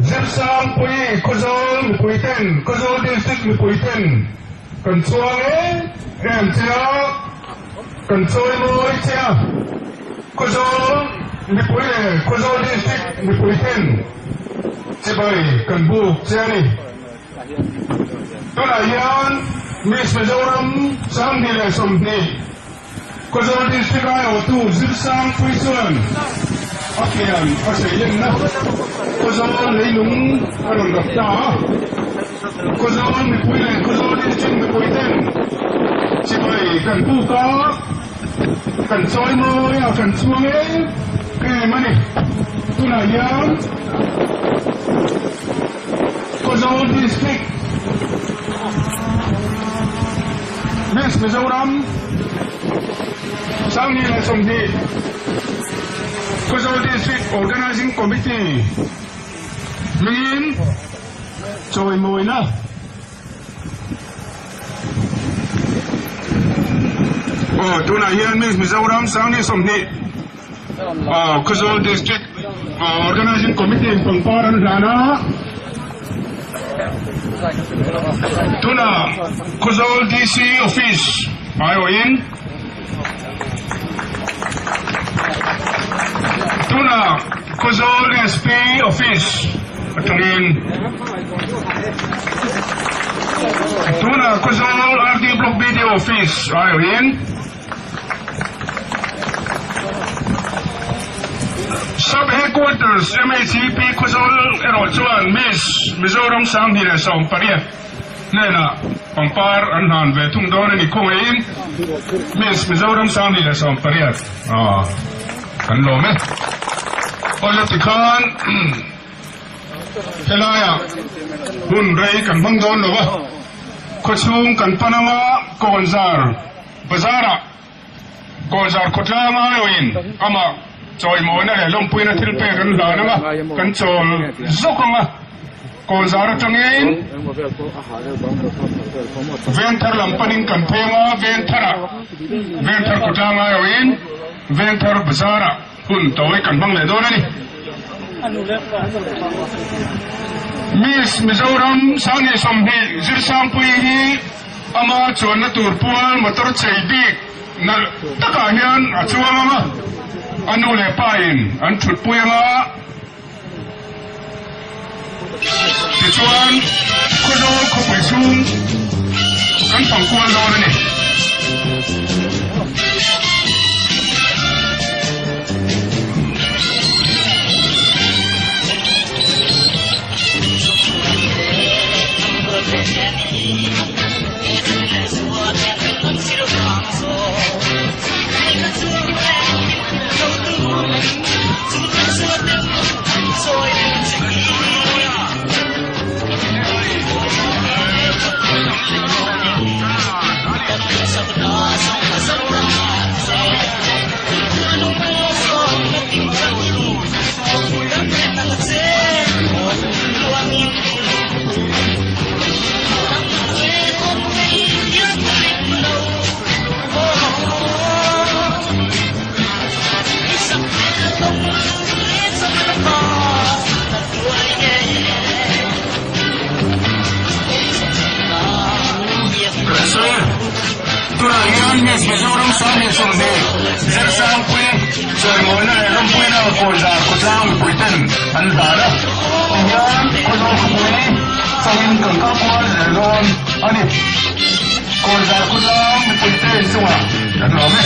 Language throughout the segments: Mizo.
Zirsangpui Khawzawl mipui ten Khawzawl District mipui ten kan chuang em em che a, kan chawi mawi che a, Khawzawl mipui leh Khawzawl District mipui ten chibai kan buk che a ni. Tunah hian Miss Mizoram 2020 Khawzawl District aiawhtu Zirsangpui chuan a pian a seilenna Khawzawl leilung a rawn rap ta a. Khawzawl mipui leh Khawzawl District mipui ten chibai kan buk a, kan chawi mawi a, kan chuang em em a ni. Tunah hian Khawzawl District Miss Mizoram 2020 Khawzawl District Organising Committee hmingin chawimawina Aw tunah hian Miss Mizoram 2020 Khawzawl District Organising Committee in pangpar an hlan a, tunah Khawzawl DC Office aiawhin tunah Khawzawl SP Office atangin tunah Khawzawl RD Block BDO Office aiawhin Sub Headquarters MHEP Khawzawl erawh chuan Miss Mizoram 2018 hnenah pangpar an hlan ve thung dawn a ni khawngaihin Miss Mizoram 2018 kan lawm e. Awle tikhan helaiah hun rei kan hmang dawn lo a, khawchhung kan pan anga kawnzar Bazar-ah Kawlzar khawtlang aiawhin amah chawimawina leh lawmpuina thil pek an hlan anga kan chawl zawk ang a, Kawlzar atangin Vengthar lam panin kan pheng a, Vengthar-ah Vengthar khawtlang aiawhin Vengthar Bazar-ah hun tawi kan hmang leh dawn a ni. Miss Mizoram 2020 Zirsangpui hi Ama chuanna tur pual motor chei bik nalh takah hian a chuang ang a, a nu leh pa in an thutpui ang a, tichuan Khawzawl khawpui chhung kan fang kual dawn a ni. Tunah hian Miss Mizoram 2020 Zirsangpui chawimawina leh rawmpuina Kawizar khawtlang mipuiten an hlan a, tihian Khawzawl khawpui chauhin kan kal kual zel dawn a ni. Kawizar khawtlang mipuite inchungah kan lawm e.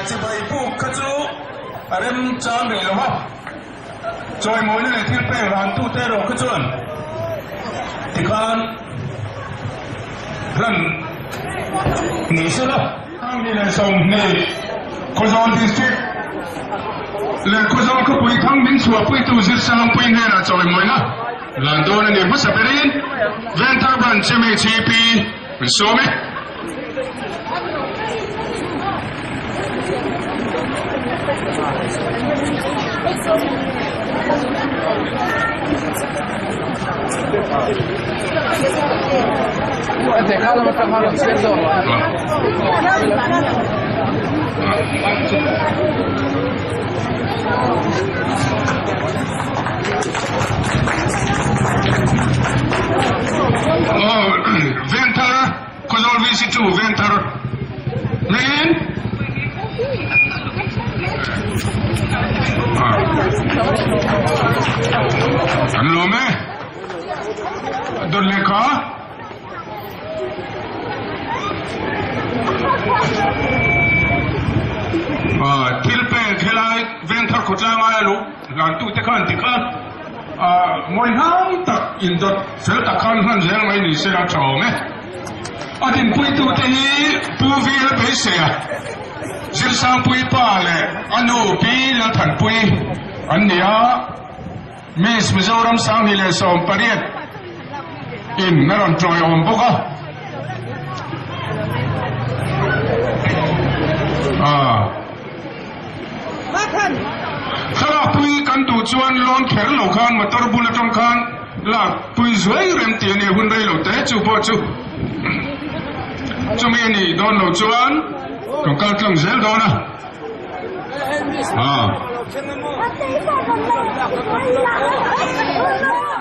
Chibai puk kha chu a remchang rih lo va, chawimawina leh thil pek hlan tute erawh kha chuan tikhan hlan ni se la. 2020 Khawzawl District leh Khawzawl khawpui thang min chhuahpuitu Zirsangpui hnenah chawimawina lan dawn a ni hmasa berin Venthar Branch MHAP an sawm e. Venthar Khawzawl VC chu Venthar hmingin an lawm e. Dawt lehkha thil pek helai Venthar khawtlang aia luh hlantute khan ti kha Mawi hnam tak indawt fel tak khan hman zel mai ni se a tha awm e. A dinpuitute hi Pu Vira Beiseia, Zirsangpui pa leh a nu Pi Lalthanpui an ni a, Miss Mizoram 2018 in a rawn tawiawm bawk a. Thlalakpui kan duh chuan lawn kher lo khan motor bul atang khan lakpui zuai rem tih a ni hun rei lo te chu pawh chu chumi a nih dawn lo chuan kan kal tlang zel dawn a.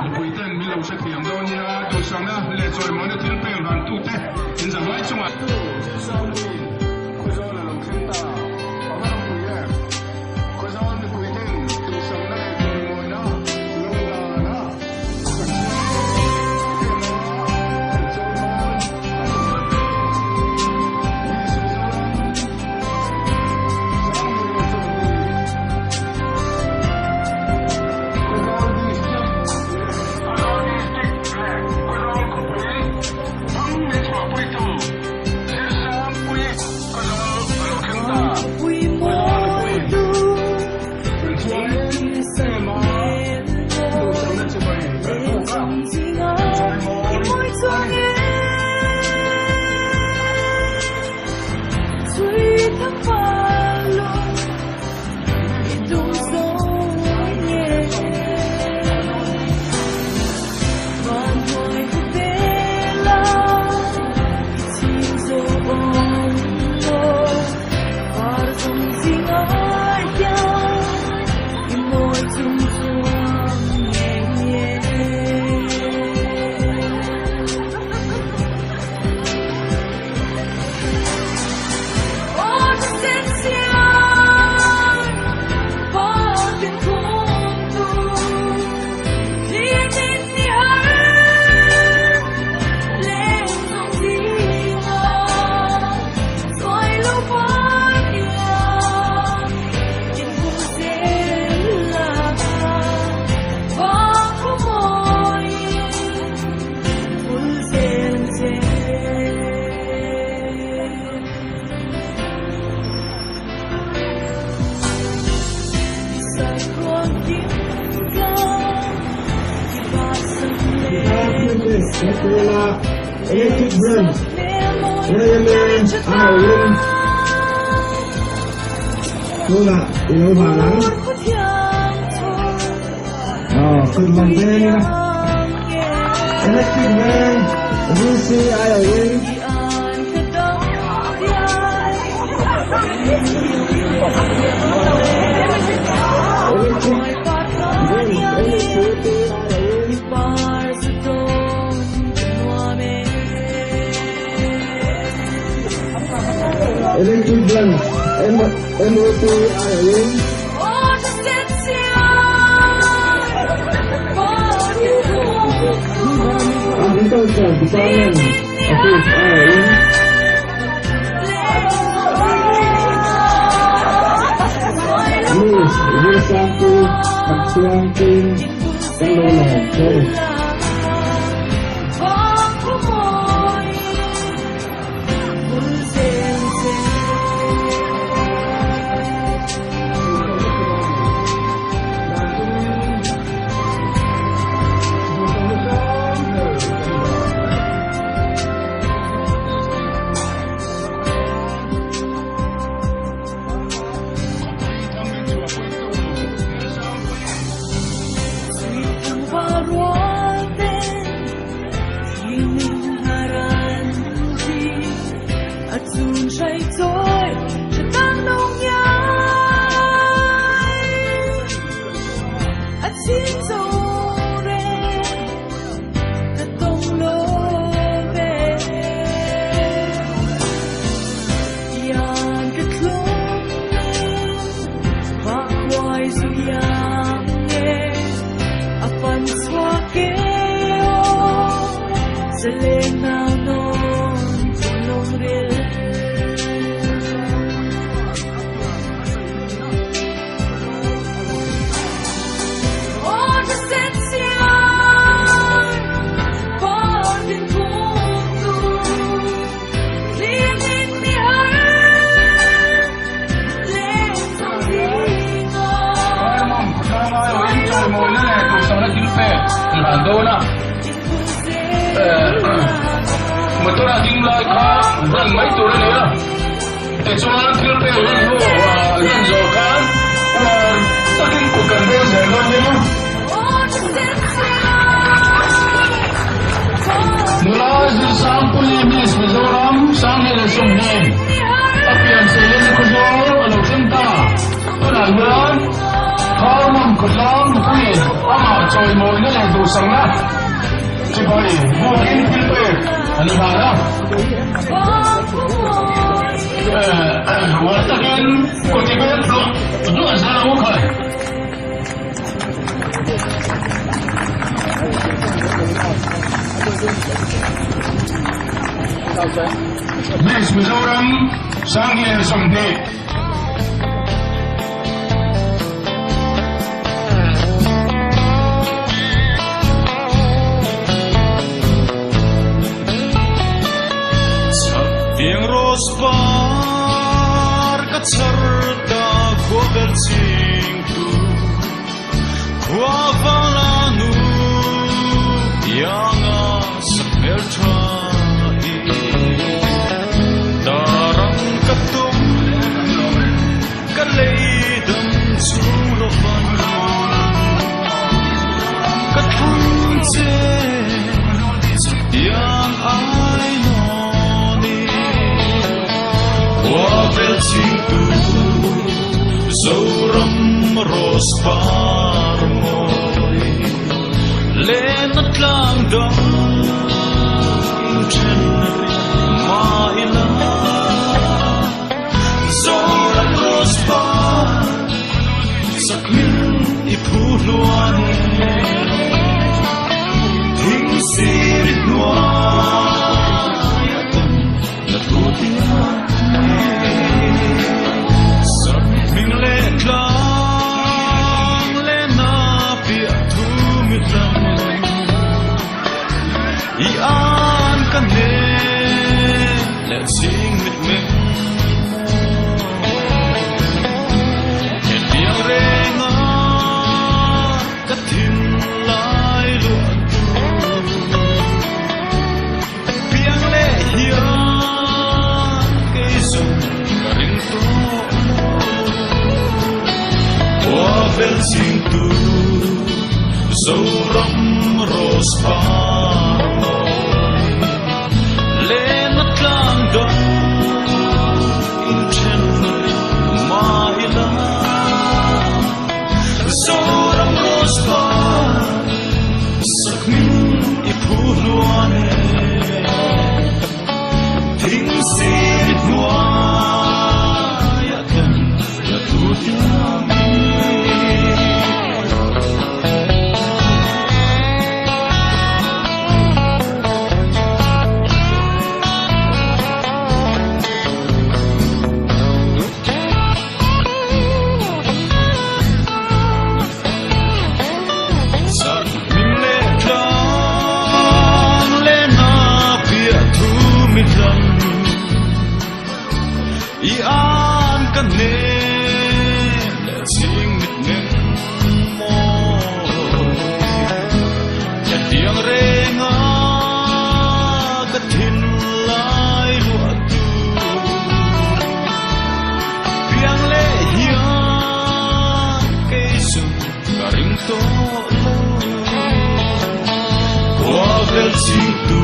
Mipui ten min lo hrethiam dawn nia duhsakna leh chawimawina thil pek ran tute in zavai chungah. Khawzawl a lo thleng ta. A va ropui em? Khawzawl mipui ten duhsakna leh chawimawina lo dan a kan hre em a, kan chawimawi a ni. Miss Mizoram 2020 Khawzawl District leh Khawzawl District leh Khawzawl khawpui thang min chhuahpuitu. Van YMA aiawhin tunah i lo hlan ang. Aw, Chhimlam Veng Electric Veng VC aiawhin Electric Veng MHAP aiawhin Electric Veng MOP aiawhin Agriculture Department Office aiawhin Miss Zirsangi Pathiankim kan lo lawm che. Motor a ding lai kha run mai tur a ni a, tichuan thil pek hun hnu run zawh khan uar takin kut kan bel zel dawn nia. Nula Zirsangpui Miss Mizoram Sanghni leh Sawmhni a pian seilenna khawzawl a lo thleng ta. Tunah hian Kharmam khawtlang nupui amah chawimawina leh duhsakna chibai bukin thil pek an hlan a. Uar takin kawti bel hluah hluah zel ang u khai. Miss Mizoram Sanglian 20. Chhaktiang rose par ka chhar ta khua ber ching tu khua vala nu ianga sakhmel tha hi darang ka tum ka lei dam chung lo van ka thlang che chutiang ai nawn i khua vel chingtu Zoram rose par mawi len a tlang dang then mah ila Zoram rose par sakhming i phu hluan e thing sir i hnuai a tawn na tu tiang Sakhming leh tlang leh na piah thu mi tlang i an ka hne leh ching mitmeng Hetiang renga ka thin lai luah tu Piang leh. chingtu Zoram rose par mawi Lena tlang dang inthen mahila Zoram rose par sakhming i phu hluan e Thingsi hnuaiah kan la thu thiam i. Hming leh tlang leh hna piah thu mi hlam i an ka hnem leh ching mit nem mawi hetiang renga ka thinlai luah tu piang leh hian kei chu Ka ring tawh lo khua vel chingtu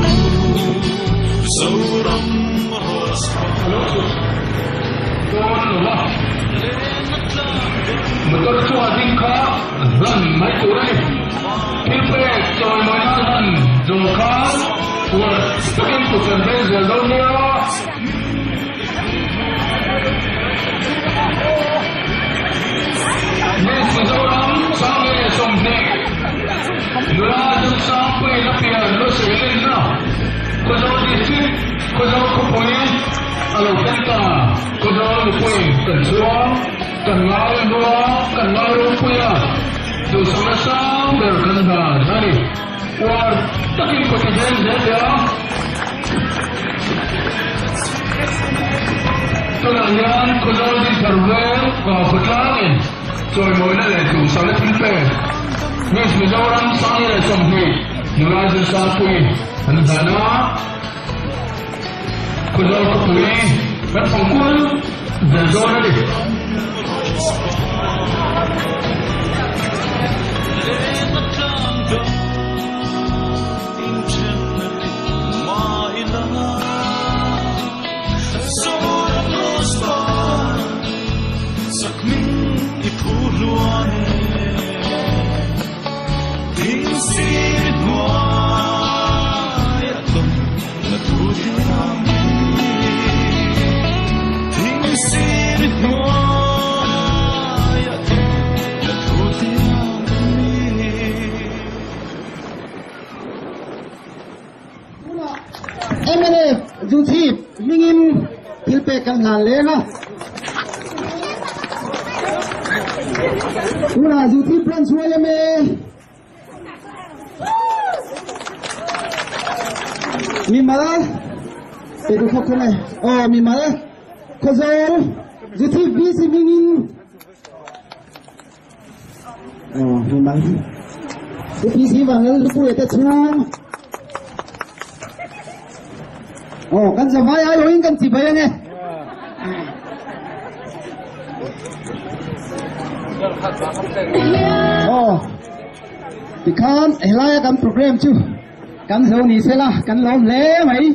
Zoram rose Dawn lo va, motor chunga ding kha hlan mai tur a ni. Thil pek chawimawina hlan zawng khan uar takin kut kan veng zel dawn nia. Miss Mizoram Sange 20 nula Zosangpuii na pian lo sawi lenna Khawzawl District Khawzawl khawpui a lo thleng ta. Khawzawl mipui kan chuang kan ngai hlua kan ngai ropui a, duhsakna sang ber kan hlan a ni. Uar takin kawti veng zel teh a. Tunah hian Khawzawl Dinthar veng khawtlangin chawimawina leh duhsakna thil pek Miss Mizoram Sangi leh 20 nula Zirsangpuii an hlan a. Khawzawl khawpui kan fangkul zel dawn a ni. Mnf Zuchhip hmingin thil pek kan hlan leng a. Tunah Zuchhip branch yma Mimal pe du khawp khawm e. Aw mimal Khawzawl Zuchhip VC hmingin Aw mimal UPC vang lal te chhung Aw kan zavai ai awin kan chibai ange. Aw tikhan helaia kan program chu kan zo ni sela kan lawm hle mai.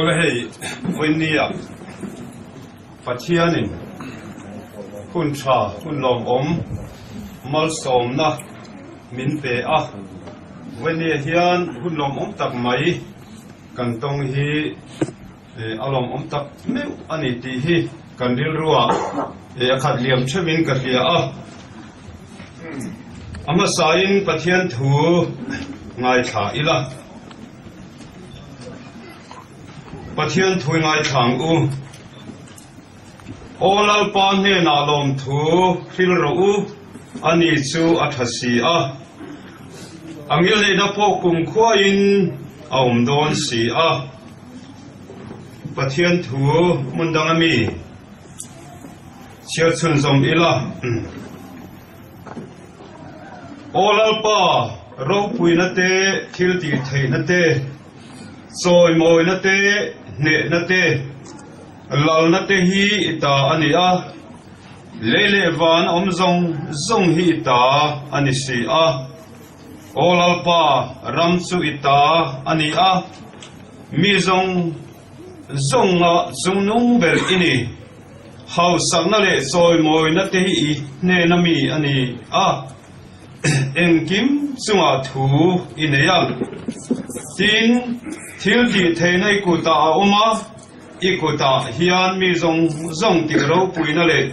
Awle hei vawinia Pathianin hun tha hun lawmawm malsawmna min pe a, vawinia hian hun lawmawm tak mai kan tawng hi a lawmawm tak meuh a ni tih hi kan rilruah a khat liam theuhin ka hria a. A hmasain Pathian thu ngaithla ila. Pathian thu ngaithla ang u. Aw Lalpa hnenah lawmthu hril rawh u, ani chu a tha si a. A ngilneihna pawh kumkhuain a awm dawn si a. Pathian thu hmun dang ami chhiar chhunzawm ila. Aw Lalpa, ropuina te, thil tih theihna te, chawimawina te, hnehna te, lalna te hi i ta a ni a, lei leh van awm zawng zawng hi i ta a ni si a. Aw Lalpa, ram chu i ta a ni a, mi zawng zawnga chungnung ber i ni. Hausakna leh chawimawina te hi i hnena mi a ni a, engkim chungah thu i nei a. Tin, thil tih theihna i kutah a awm a, i kutah hian mi zawng zawng tih ropuina leh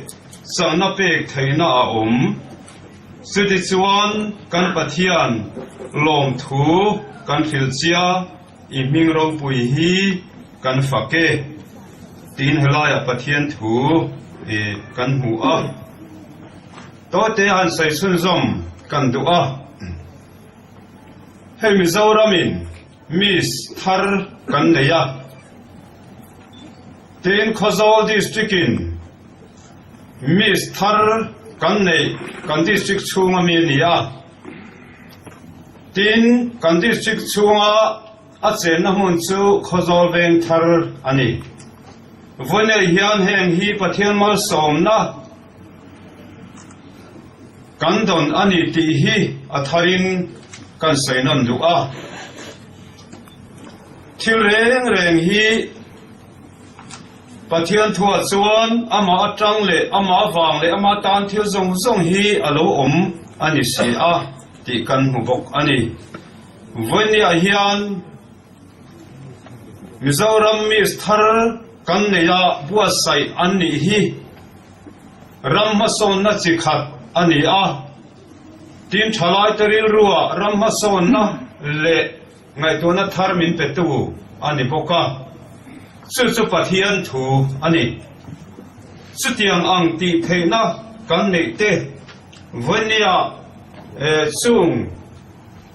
chakna pek theihna a awm. Chutichuan kan Pathian lawmthu kan hrilh chia i hming ropui hi kan fak e tiin helaiah Pathian thu kan hmu a. Tawite han sawi chhunzawm kan duh a. Hei Mizoramin Miss thar kan nei a. Tin Khawzawl District-in Miss thar kan neih kan district chhunga mi a ni a. Tin, kan district chhunga a chenna hmun chu Khawzawl veng thar a ni. Vawiinei hian heng hi Pathian malsawmna kan dawn a ni tih hi a tharin kan sawi nawn duh a. Thil reng reng hi Pathian thuah chuan amah atang leh amah vang leh amah tan thil zawng zawng hi a lo awm a ni si a tih kan hmu bawk a ni. Vawinia hian Mizoram Miss thar kan neih a buatsaih an nih hi ram hmasawnna chi khat a ni a, tin thalaite rilruah ram hmasawnna leh Ngaihtuahna thar min petu a ni bawk a, chu chu Pathian thu a ni. Chutiang ang tih theihna kan neih te vawinia chung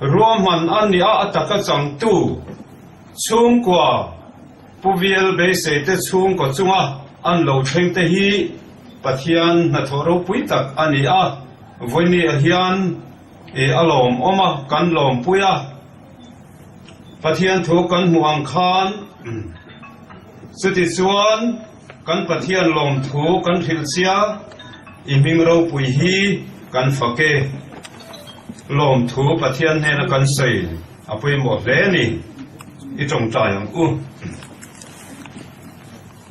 ruahman a nia a taka changtu chhungkua Pu Vial beisei te chhungkaw chunga an lo thleng te hi Pathian hnathawh ropui tak a ni a, vawinia hian I a lawmawm a, kan lawmpui a. Pathian thu kan hmuh ang khan chutichuan kan Pathian lawmthu kan hrilh chia, i hming ropui hi kan fak e. Lawmthu Pathian hnena kan sawi a pawimawh hle a ni. I tawngtai ang u.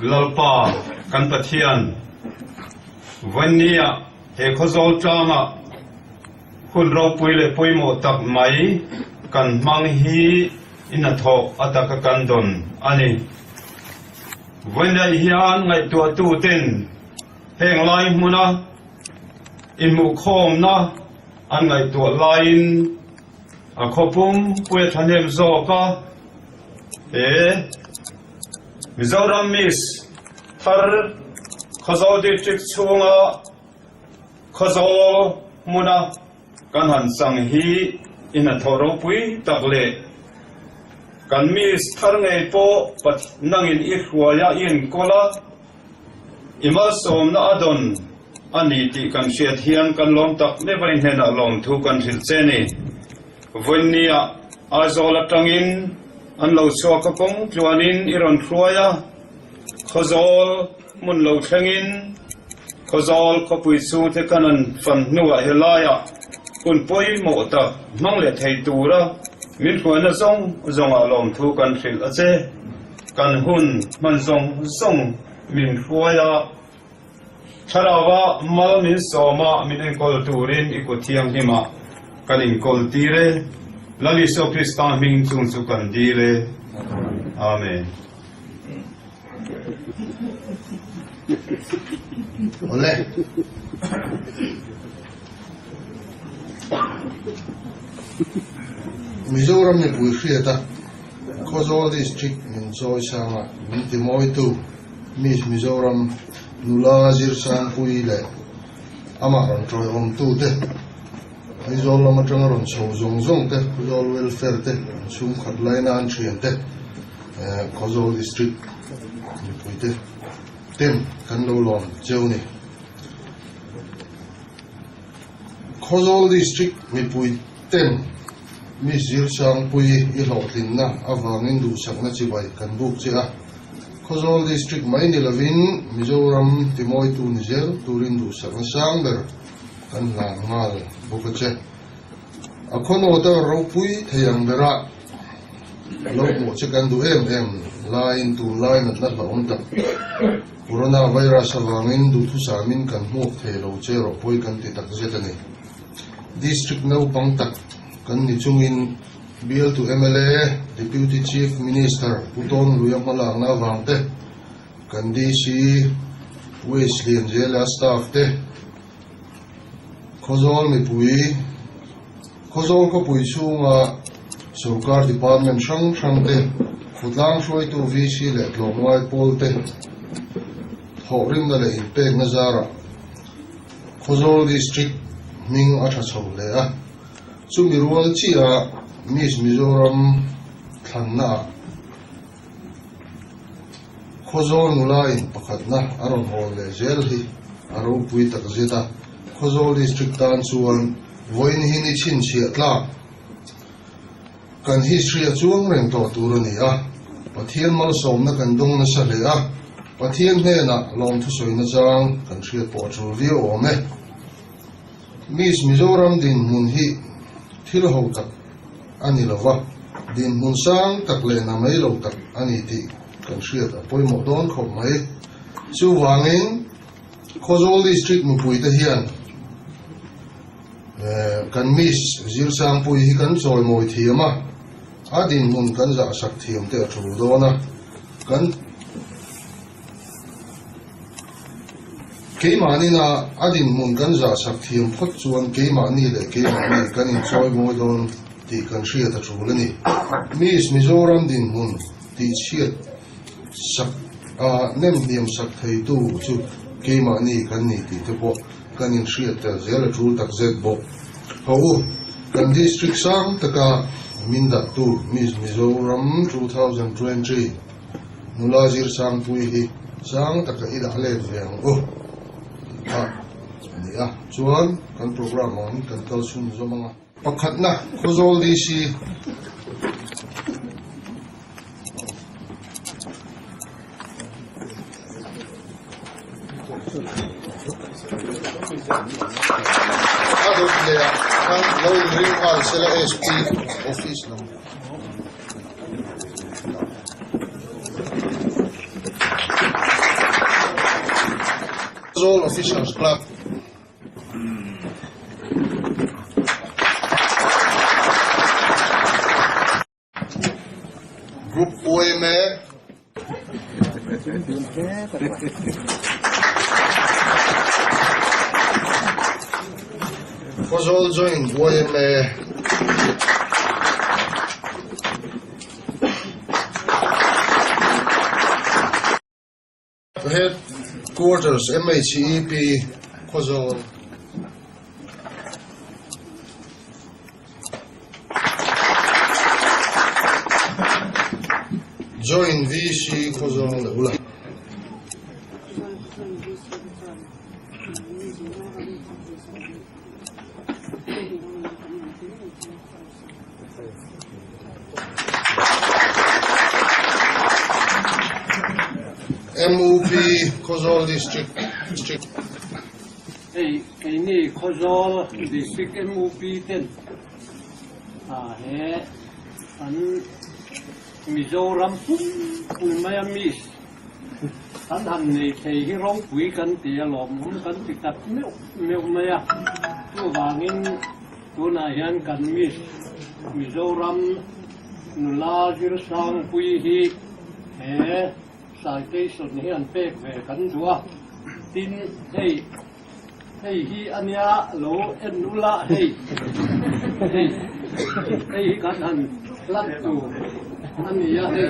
Lalpa kan Pathian, Vawinia he Khawzawl tlanga hun ropui leh pawimawh tak mai kan hmang hi i hnathawh a taka kan dawn a ni. Vawinia hian ngaihtuahtuten heng lai hmuna inhmuhkhawmna an ngaihtuah laiin a khawpum pui a thahnem zawk a, he Mizoram Miss thar Khawzawl District chhunga Khawzawl hmuna kan han chang hi i hnathawh ropui tak leh kan Miss thar ngei pawh nangin i hruaia i enkawl a, i malsawmna a dawn a ni tih kan hriat hian kan lawm tak meuh a i hnenah lawmthu kan hrilh che ni. Vawinia Aizawl atangin an lo chhuak a kawng tluanin i rawn hruai a, Khawzawl hmun lo thlengin Khawzawl khawpui chhungte kan an fan hnuah helaiah hun pawimawh tak hmang leh thei tura min hruaina zawng zawngah lawmthu kan hrilh a che. Kan hun hman zawng zawng min hruai a, Thlarauva mal min sawma min enkawl turin i kut thianghlimah kan inkawl tir e. Lal Isua Krista hming chung chu kan dil e. Amen. Awle. Mizoram mipui hriata Khawzawl District min chawi sanga min timawitu Miss Mizoram nula Zirsangpuii leh amah rawn tawiawmtute, Aizawl lam atanga rawn chho zawng zawng te, Khawzawl Welfare te, an chhungkhat laina an thian te, Khawzawl District mipuite ten kan lo lawm cheu ni. Khawzawl District mipui ten Miss Zirsangpuii i hlawhtlinna avangin duhsakna chibai kan buk che a. Khawzawl District mai ni lovin Mizoram timawitu ni zel turin duhsakna sang ber kan hlan nghal bawk a che. A khawnawta ropui thei ang berah lo hmuh che kan duh em em laiin tunlai natna hlauhawm tak Corona virus avangin duhthusamin kan hmuak thei lo che erawh pawi kan ti takzet a ni. District naupang tak kan ni chungin bialtu mla, Deputy Chief Minister Pu Tawn Luia hmalakna avang te, kan DC Waste Lianzela staff te, Khawzawl mipui, Khawzawl khawpui chhunga sorkar department hrang hrang te, khawtlang hruaitu VC leh tlawmngai pawl te thawhrimna leh inpekna zarah Khawzawl District hming a tha chho hle a, chumi rual chiah Miss Mizoram thlannaah Khawzawl nula in pakhatna a rawn hawl leh zel hi a ropui tak zet a, Khawzawl District tan chuan vawiin hi ni chhinchhiah tlak kan history a chuang reng tawh tur a ni a, Pathian malsawmna kan dawng nasa hle a, Pathian hnenah lawmthu sawina chang kan hriat pawh a tul viau awm e. Miss Mizoram dinhmun hi thil ho tak a ni lo va, dinhmun sang tak leh na mai lo tak a ni tih kan hriat a pawimawh dawn khawp mai. Chuvangin Khawzawl District mipuite hian kan Miss Zirsangpui hi kan chawimawi thiam a, a dinhmun kan zahsak thiam te a tul dawn a, kan. Keimahnin-a a dinhmun kan zahsak thiam phawt chuan keimahni leh keimahni kan inchawi mawi dawn tih kan hriat a tul a ni. Miss Mizoram dinhmun tihchhiat sak a nemhniam sak theitu chu keimahni kan ni tih te pawh kan inhriat tel zel a tul takzet bawk. Ho u, kan district sang taka min dahtu Miss Mizoram 2020, Nula Zirsangpui hi sang taka i dah let ve ang u a ni a, chuan kan programme ang kan kal chhun zawm ang a. Pakhatna, Khawzawl DC. A dawt leh ah khan lo inring nghal sela SP office lam. Khawzawl Officers Club. Group yma. Khawzawl Joint yma. Head Quarters MHEP Khawzawl. Join VC Khawzawl leh ula. MUP Khawzawl District District. Hei keini Khawzawl District MUP ten he an Mizoram pumpui maia miss kan han nei thei hi ropui kan ti a lawmawm kan ti tak meuh meuh mai a, chuvangin Tunah hian kan Miss Mizoram nula Zirsangpuii hi he citation hi an pek ve kan duh a, tin hei hei hi a nia lo en ula hei hei hei hi kan han hlat tur a ni a hei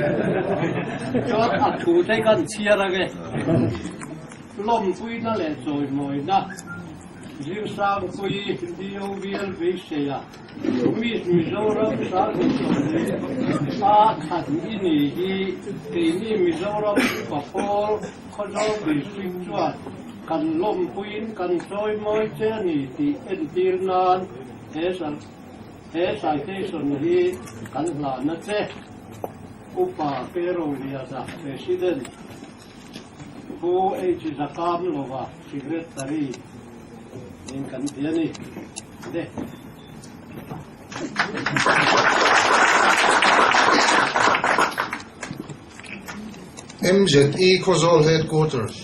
chuan a thu te kan chhiar ange lawmpuina leh chawimawina. Zirsangpui DOVL beiseia Miss Mizoram 2020 a thlan i ni hi keini Mizoram upa pawl Khawzawl District chuan kan lawmpuiin kan chawimawi che a ni tih entir nan he citation hi kan hlan a che. Upa Peroliana President Pu H Zakam lova Secretary in kan ti a ni. Le. MZE Khawzawl Headquarters.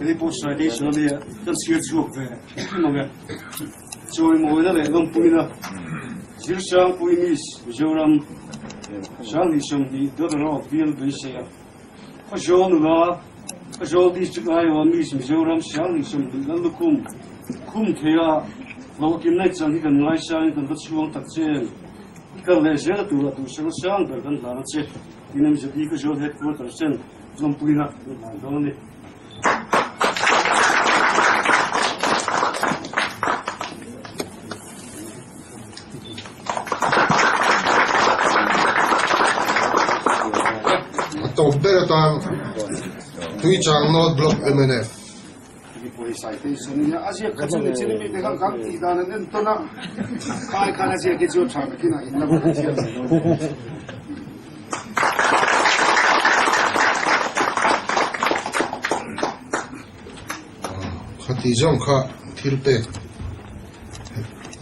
Hei pawh citation a nia, kan chhiar chhuak ve. Mange chawimawina leh lawmpuina Zirsangpui Miss Mizoram Sanghnih Sawmhnih Daughter of Bial beisei a Khawzawl nula Khawzawl District aiawha Miss Mizoram Sanghnih Sawmhnih Lallukhum khum theia hlawhtlinna nei chang hi kan ngaisangin kan va chhuang tak che em? I kal leh zel a turah duhsakna sang ber kan hlan a che. Tin MZP Khawzawl Headquarters ten lawmpuina kan hlan dawn a ni. A tawp ber atan Tuichang North Block mnf. Khati zawng kha thil pek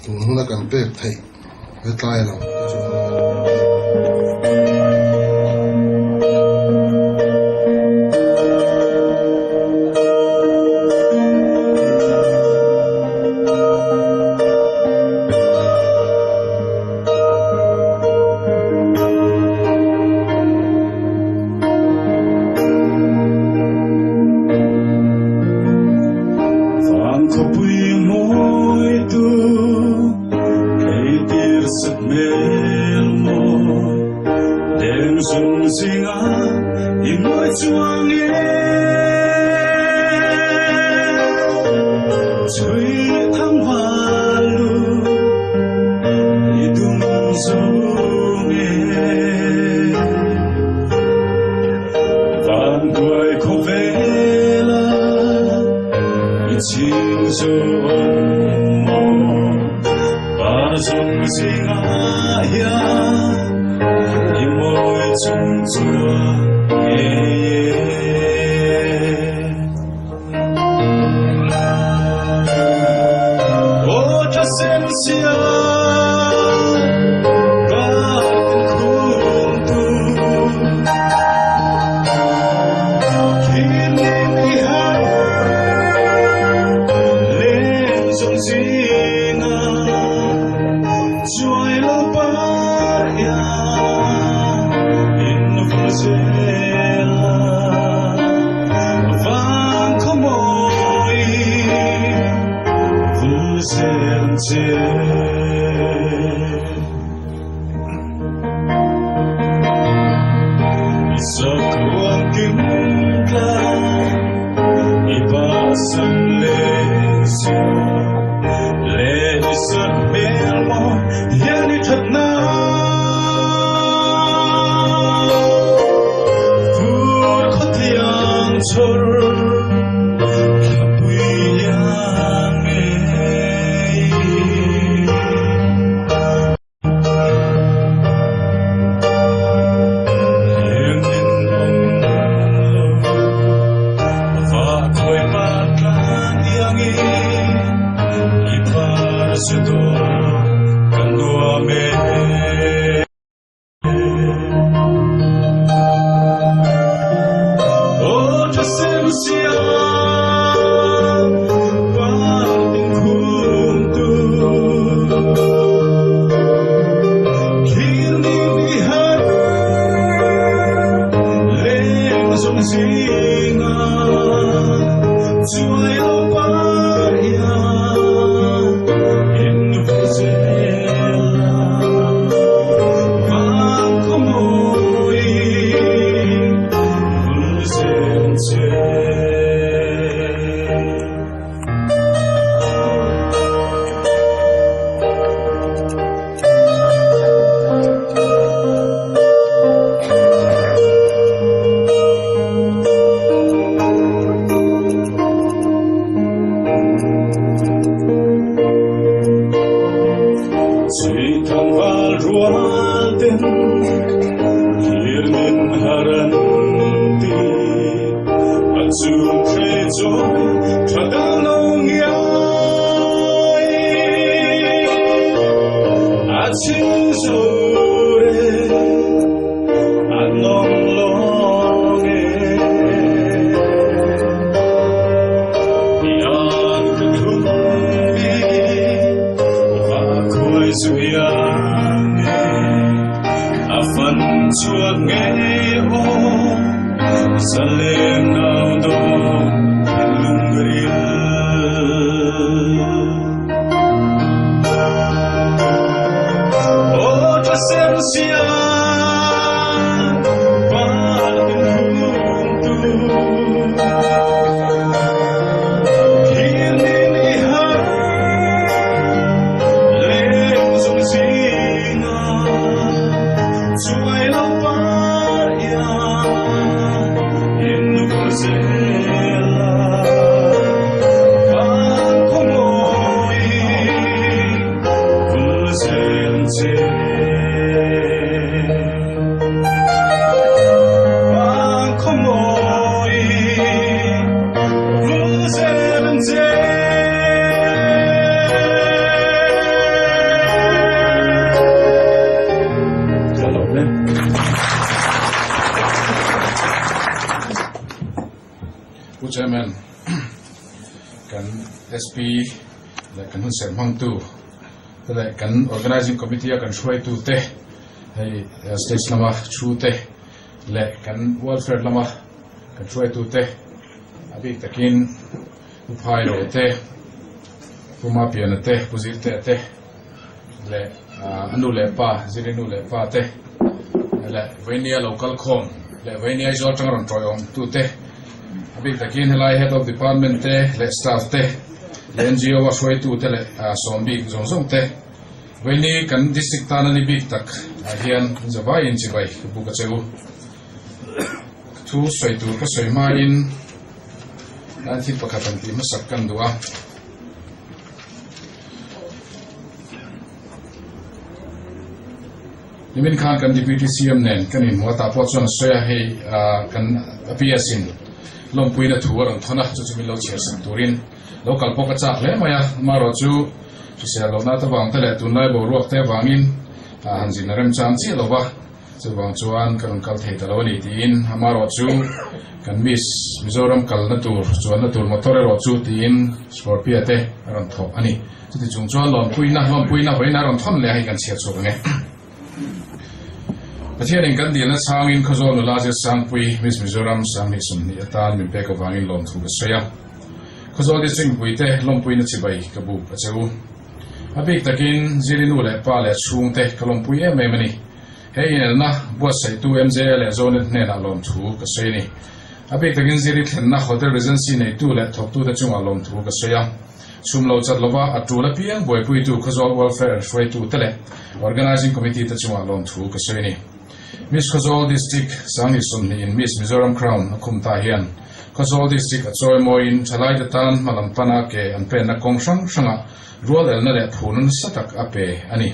tun huna kan pek theih hetlai lo te chu an ni a. Van khawpui mawi tu theitir sak hmel mawi leng zung zinga i mawi chuang e Chhui thang van lu i dum zo nge Van duai khawvela i ching zo maw Par zung zingah hian i mawi chung chuan ngei e. Aw tha sen siam. zel ang che. I sakruang kim tlang i pasam leng suh leh i sakhmel maw hian i thatna Fur khawthiang chhawr thlapui lian ngei. Heng in awm lo va khawi pa tlang iangin i par zu dawn kan nuam e. Aw tha sem siam par tin khum tu Thlir ni mi har leng zawng zinga chuai lo par hian in vui zel a vang khaw mawi vul zel che. Chhuihtang val rual ten thlir min har an ti a chung thre chawi tha dang lo ngiai a chhing zo re a nawng lawng e Ian ka thlum mi va khuai zu iang e a fan chhuak ngei aw zaleng nau dawn thinlung ril. Aw tha sem siam par tin hung tu Thlir nin i har leng zawng zinga chuai lo par iang in vul zel a van khaw mawi vul zel che. Van khaw mawi vul zel che. Pu Chairman, kan SP leh kan hun serh hmangtu te leh kan Organizing Committee a kan hruaitu te, hei stage lama thu te leh kan welfare lama kan hruaitu te, a bik takin Pu Phailo te, Pu Mapiana te, Pu Zirtea te leh a nu leh pa, Ziri nu leh pa te leh Vainia lo kal khawm leh Vainia Aizawl atanga rawn tawiawm tu te, a bik takin helai Head of Department te leh staff te leh NGO a hruaitu te leh sawm bik zawng zawng te Vaini kan district tan a ni bik tak ah hian zavaiin chibai ka buk a che u. Thu sawi tur ka sawi hmain an thil pakhat an tih hmasak kan duh a. Nimin khan kan Deputy CM nen kan inhmu a, tah pawh chuan a sawi a, hei kan PS in lawmpuina thu a rawn thawn a, chu chu min lo chhiar sak turin lo kal pawh ka chak hle mai a, amaherawh chu hrisel lohna te vang te leh tunlai boruak te avangin han zin a remchang chiah lo va. Chuvang chuan ka rawn kal thei ta lo a ni tiin amaherawh chu kan Miss Mizoram kalna tur chuanna tur motor erawh chu tiin Scorpio te a rawn thawh a ni. Chuti chung chuan lawnpuina hlawmpuina vawiin a rawn thawn leh a hei kan chhiar chhuak ang e. Pathianin kan dilna chhangin Khawzawl nula Zir Sangpui Miss Mizoram 2020 atan min pek avangin lawmthu ka sawi a. Khawzawl District mipuite lawmpuina chibai ka buk a che u. A bik takin Ziri nu leh pa leh chhungte ka lawmpui em em a ni. He inelna buatsaihtu MJA leh Zonet hnenah lawmthu ka sawi a ni. A bik takin Ziri thlenna Hotel Regency neitu leh thawktute chungah lawmthu ka sawi a. Chhum lo chat lova a tul apiang buaipuitu Khawzawl Welfare hruaitute leh Organising Committee te chungah lawmthu ka sawi a ni. Miss Khawzawl District Sangni 20 in Miss Mizoram Crown a khum ta hian Khawzawl District a chawi mawiin thalaite tan hmalam pana ke an penna kawng hrang hrangah rualelna leh phurna nasa tak a pe a ni.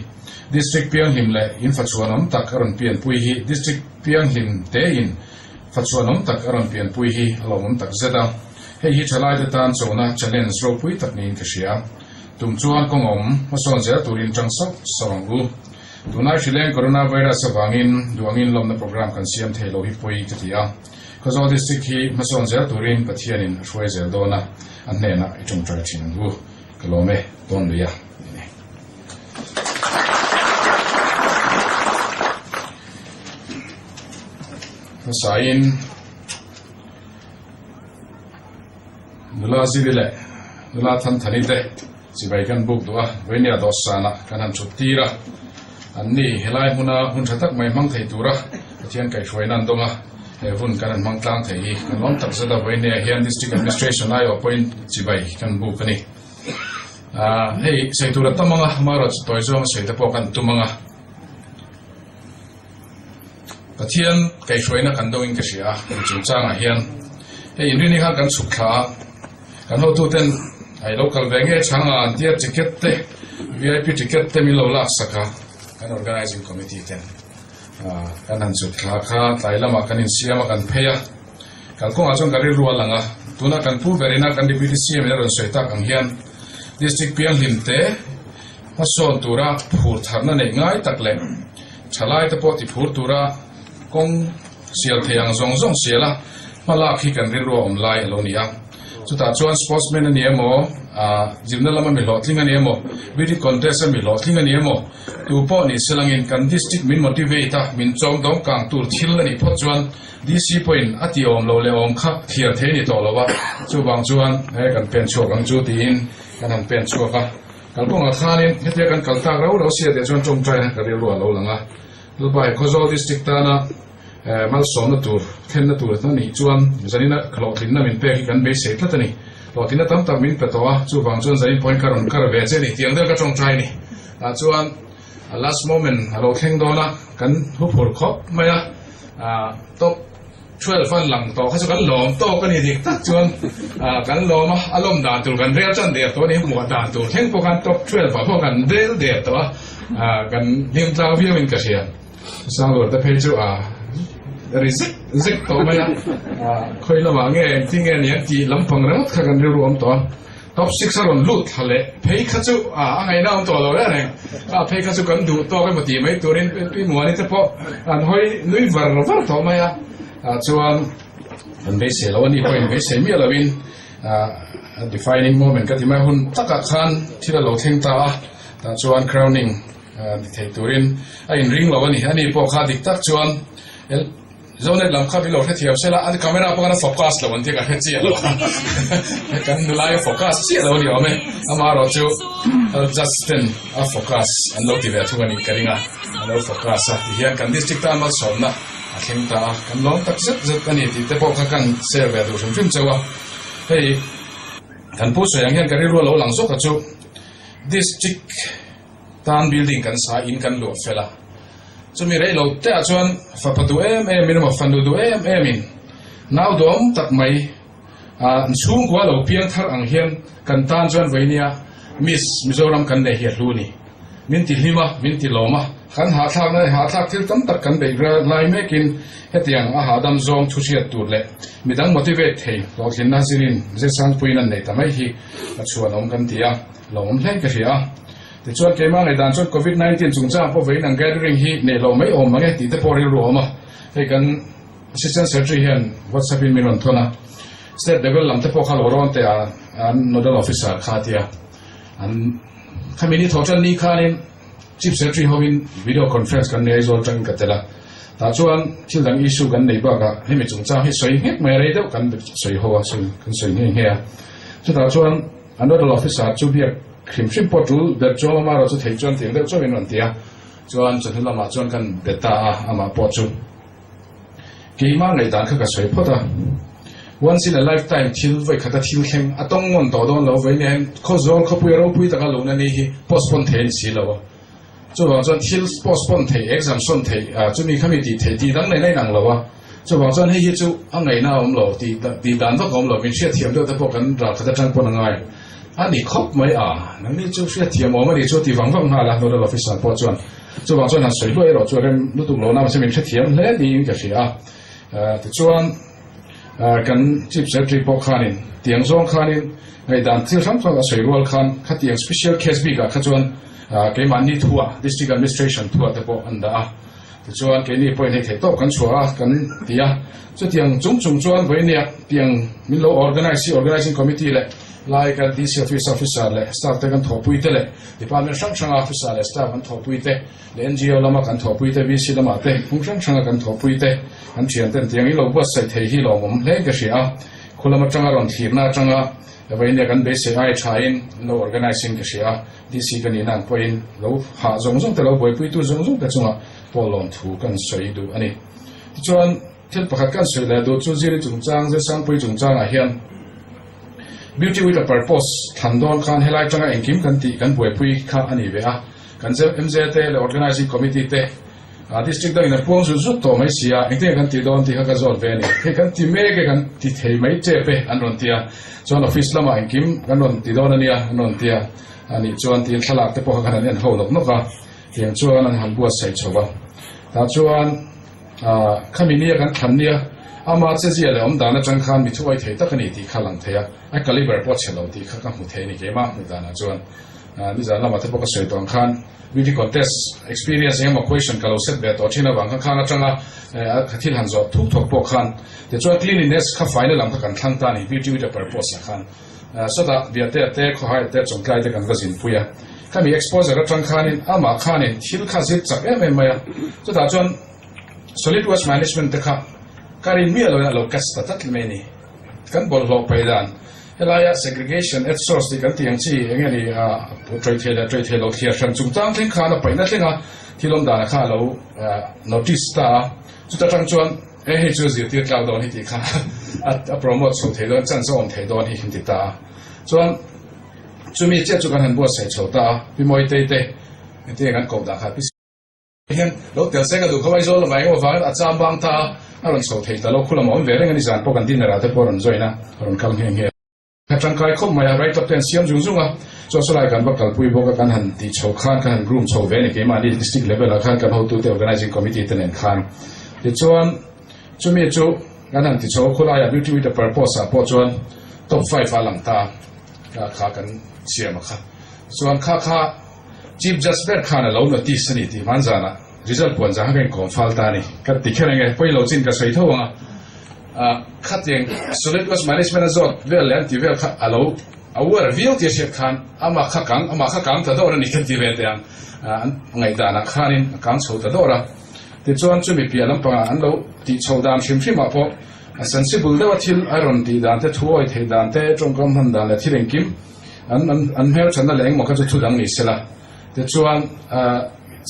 District pianghlim leh in fachuanawm tak a rawn pianpui hi District pianghlim tein fachuanawm tak a rawn pianpui hi a lawmawm tak zet a. Hei hi thalaite tan chona challenge ropui tak niin ka hria. Tum chuan kawngawm hmasawn zel turin tang sauh sauh ang u. Tunai hrileng Coronavirus avangin duangin lawmna program kan siam thei lo hi pawi ka ti a. Khawzawl District hi hmasawn zel turin Pathianin a hruai zel dawn a, a hnenah i tawngtai thin ang u. Ka lawm e, tawn lui a ni. Hmasain nula Ziri leh nula Thanthani te Chibai kan buk duh a, Vainia dawhsanah kan han chhut tir a, an ni helai hmuna hun tha tak mai hmang thei tura Pathian kaihhruaina an dawng a, he hun kan han hmang tlang thei hi kan lawm tak zet a, Vainia hian District Administration aiawh pawhin chibai kan buk a ni. Hei sawi tur a tam ang a, amaherawhchu tawi zawnga sawi te pawh kan tum ang a, Pathian kaihhruaina kan dawngin ka hria a, hemi chungchangah hian hei inrini khan kan chhuk thla a, Kan hotuten a i lo kal ve nge chhang a an tia ticket te vip ticket te min lo lak sak a kan organizing committee ten kan han chhut thla kha tlai lamah kan insiam a kan phei a kalkawngah chuan ka rilru a lang a tuna kan pu ber ina kan deputy CM in a rawn sawi tak ang hian district pianghlim te hmasawn tura phur tharna neih ngai tak leh thalai te pawh ti phur tura kawng Sial thei ang zawng zawng sial a, hmalak hi kan rilru a awm lai a lo ni a. Chutah chuan sportsman a ni emaw, zirna lama mi hlawhtling a ni emaw, beauty contest a mi hlawhtling a ni emaw, tu pawh ni selangin kan district min motivate a, min chawm dawng kang tur thil a nih phawt chuan DC pawhin a ti awm lo leh awm kha thiar thei a ni tawh lo a, chuvang chuan he kan pen chhuak ang chu tiin kan han pen chhuak a. Kalkawngah khanin hetia kan kal tak rau rau sia tih chuan tawngtaina ka rilru a lo lang a. Dubai Khawzawl District tana malsawmna tur thlenna tur a nih chuan zanina hlawhtlinna min pek hi kan beisei tlat a ni. Hlawhtlinna tam tak min pe tawh a, chuvang chuan zanin pawhin ka rawn kar ve che a ni tih ang deuh ka tawngtai a ni. Tah chuan last moment a lo thleng dawn a, kan huphur khawp mai a, top 12 an lang tawh kha chu kan lawm tawk a ni dik tak chuan kan lawm a, a lawm dan tur kan rel tan der tawh a ni, hmuh dan tur thleng pawh khan top 12 ah pawh kan rel der tawh a, kan hlim tlang viau in ka hria. Sangluar te phei chu a ri zek zek tawh mai a, khawi lamah nge engtin nge ni an tih lampang ringawt kha kan rilru awm tawh a. Top 6 a rawn lut thla leh phei kha chu a ngaihna awm tawh lo reng reng. Kha phei kha chu kan duh tawk emaw tih mai turin Pi Muani te pawh an hawi nui var var tawh mai a. Chuan an beisei lo a ni pawhin beisei miah loin defining moment ka ti mai hun takah khan thil a lo thleng ta a. Tah chuan crowning ni thei turin a inring lo a ni. Ani pawh kha dik tak chuan Zonet lam kha min lo hrethiam sela, an camera pawh khan a focus lo an tia ka hre chiah lo a, kan nulai a focus chiah lo a ni awm e, amaherawh chu Justin a focus an lo ti ve thung a nih ka ring a, a lo focus a tihian kan district tan malsawmna a thleng ta a, kan lawm tak zet zet a ni tih te pawh kha kan share ve duh hrim hrim chauh a, hei kan pu sawi ang hian ka rilru a lo lang zawk a chu district tan building kan sa in kan luah fel a, chumi rei lo te ah chuan fapa duh em em in emaw fanu duh em em in nau duhawm tak mai ah chhungkua lo piang thar ang hian kan tan chuan vawinia Miss Mizoram kan nei hi a hlu ni. Min ti hlim a, min ti lawm a, kan hahthlak na leh hahthlak thil tam tak kan beih lai mekin hetiang a hahdam zawng thu hriat tur leh midang motivate thei hlawhtlinna zirin zirsangpuiin an nei ta mai hi a chhuanawm kan ti a. Lo awm hle ka hria a. Tichuan keimah ngaihdan chuan Covid 19 chungchang pawh vawiin ang gathering hi neih loh mai awm ang e tih te pawh rilru a awm a. Hei kan Assistant Secretary hian WhatsApp in min rawn thawn a, State level lam te pawh kha lo rawn teh a, an nodal officer kha a tia. An khami ni thawh tan ni khanin Chief Secretary hovin video conference kan nei Aizawl atangin ka tel a. Tah chuan thil dang issue kan nei bakah hemi chungchang hi sawi nghek mai a rei deuh kan sawi ho a, sawi kan sawi nghe nghe a. Chutah chuan a nodal officer chu biak hrim hrim pawh tul ber chuang lama erawh chu thei chuan tiang deuh chauhin rawn ti a. Chuan chawhnu lamah chuan kan be ta a, amah pawh chu keimah ngaihdan kha ka sawi phawt a. Once in a lifetime thil vawikhata thil thleng a tawng ngawn tawh dawn lo vei nen Khawzawl khawpui a ropui taka luna ni hi postpone thei a ni si lo a. Chuvang chuan thil postpone theih, exam sawn theih, chumi khami tih theih tih dang nen a inang lo a. Chuvang chuan hei hi chu a ngaihna a awm lo, tih tih dan vak a awm lo, min hriatthiam deuh te pawh kan ralkhat atang pawn a ngai a ni khawp mai a. Nangni chu hriatthiam awm a nih chu a ti vang vang nghal a, Nodal Officer pawh chuan. Chuvang chuan han sawi hluai erawh chu a rem lutuk lo na, mahse min hrethiam hle niin ka hria a. Tichuan kan Chief Secretary pawh khanin tiang zawng khanin ngaihdan thil hrang hrang a sawi rual khan khatiang special case bikah kha chuan keimahni thuah District Administration thuah te pawh an dah a. Tichuan keini pawhin hei theih tawp kan chhuah a kan ti a, chutiang chung chung chuan vawinia tiang min lo organise hi Organising Committee leh lai kan DC Office Officer leh staff te kan thawhpui te leh Department hrang hranga Officer leh staff kan thawhpui te leh NGO lama kan thawhpui te VC lamah te hmung hrang hranga kan thawhpui te kan thian ten tiang in lo buatsaih thei hi lawmawm hle ka hria a, khu lam atanga rawn thlirna atanga vawinia kan beisei ai thain an lo organise in ka hria a. DC ka nihna ang pawhin lo hah zawng zawng te lo buaipuitu zawng zawng te chungah pawh lawmthu kan sawi duh a ni. Tichuan, thil pakhat kan sawi leh duh chu Ziri chungchang, Zirsangpui chungchangah hian Beauty with a Purpose thlan dawn khan helai tanga engkim kan tih kan buaipui kha a ni ve a. Kan MZ te leh Organising Committee te District dangin a puang zut zut tawh mai si a, engtin nge kan tih dawn tih kha ka zawt ve a ni. Hei kan ti mek e, kan ti thei mai tep e an rawn ti a. Chuan office lamah engkim kan rawn ti dawn a nia an rawn ti a. A nih chuan tiin thlalak te pawh kha kan han en ho nawk nawk a, tiang chuan an han buatsaih chho va. Tah chuan khami nia kan thlan nia, ama chezia leh awm dan atang khan mi thuai thei tak a ni tih kha lang thei a, a caliber pawh chhe lo tih kha ka hmu thei a ni keimah hmuh danah chuan. Nizan lamah te pawh ka sawi tawh ang khan beauty contest experience engemaw question ka lo set ve tawh thin avang khan khang atanga ka thil han zawh thuk thawk pawh khan tichuan cleanliness kha faina lam kha kan thlang ta a ni beauty with a purpose ah khan sawtah Biate te Khawhai te Chawngtlai te kan va zinpui a khami exposure atang khanin amah khanin thil kha zir chak em em mai a chutah chuan solid waste management te kha ka rin miah loin a lo catch ta tlat mai a ni. Kan bawlhhlawh pai dan helaia segregation at source tih kan tih ang chi eng nge ni a tawih thei leh tawih thei lo thliar hran chungchang thleng khan a paihna thlenga thil awm danah kha a lo notice ta a, chuta tang chuan e hei chu zirtir tlak dawn hi tih kha a promote chho thei dawn chance a awm thei dawn hi an ti ta a, chuan chumi chiah chu kan han buatsaih chho ta a, Pi Mawitei te engtin nge kan koh dah kha Pi. Hian lo tel se ka duh kho Aizawl lamah engemaw vangin a cham bang ta a, a rawn chho thei ta lo. Khu lamah awm ve reng a ni zan pawh kan dinner ah te pawh a rawn join a, a rawn kal nghe nghe. Ka tangkai khawp mai a, write up te an siam zung zung a, chuan sawlai kan va kalpui bawk a, kan han tih chho khan kan han groom chho ve a ni keimahni district level ah khan kan hotute organizing committee te nen khan. Tichuan chumi chu kan han ti chho a, khulaiah beauty with a purpose ah pawh chuan top five ah a lang ta a, kha kan siam a kha. Chuan kha kha Chief Judge ber khan a lo notice a ni tih hman zanah result puan zang kha ka inkawm fal ta a ni. Ka ti kher enge, pawi lo chin ka sawi tho ang a. Ah, khatiang Solid Waste Management a zawt vel leh an ti vel kha a lo aware viau tih a hriat khan amah kha kang, amah kha kang ta dawr a ni kan ti ve teh ang. Ah, an ngaihdanah khanin a kang chho ta dawr a. Tichuan chumi piah lampangah an lo tih chho dan hrim hrimah pawh a sensible deuha thil a rawn tih dan te, thu awi theih dan te, tawngkam hman dan leh thil engkim, An an an hmelthatna leh engmaw kha chu thu dang ni sela. Tichuan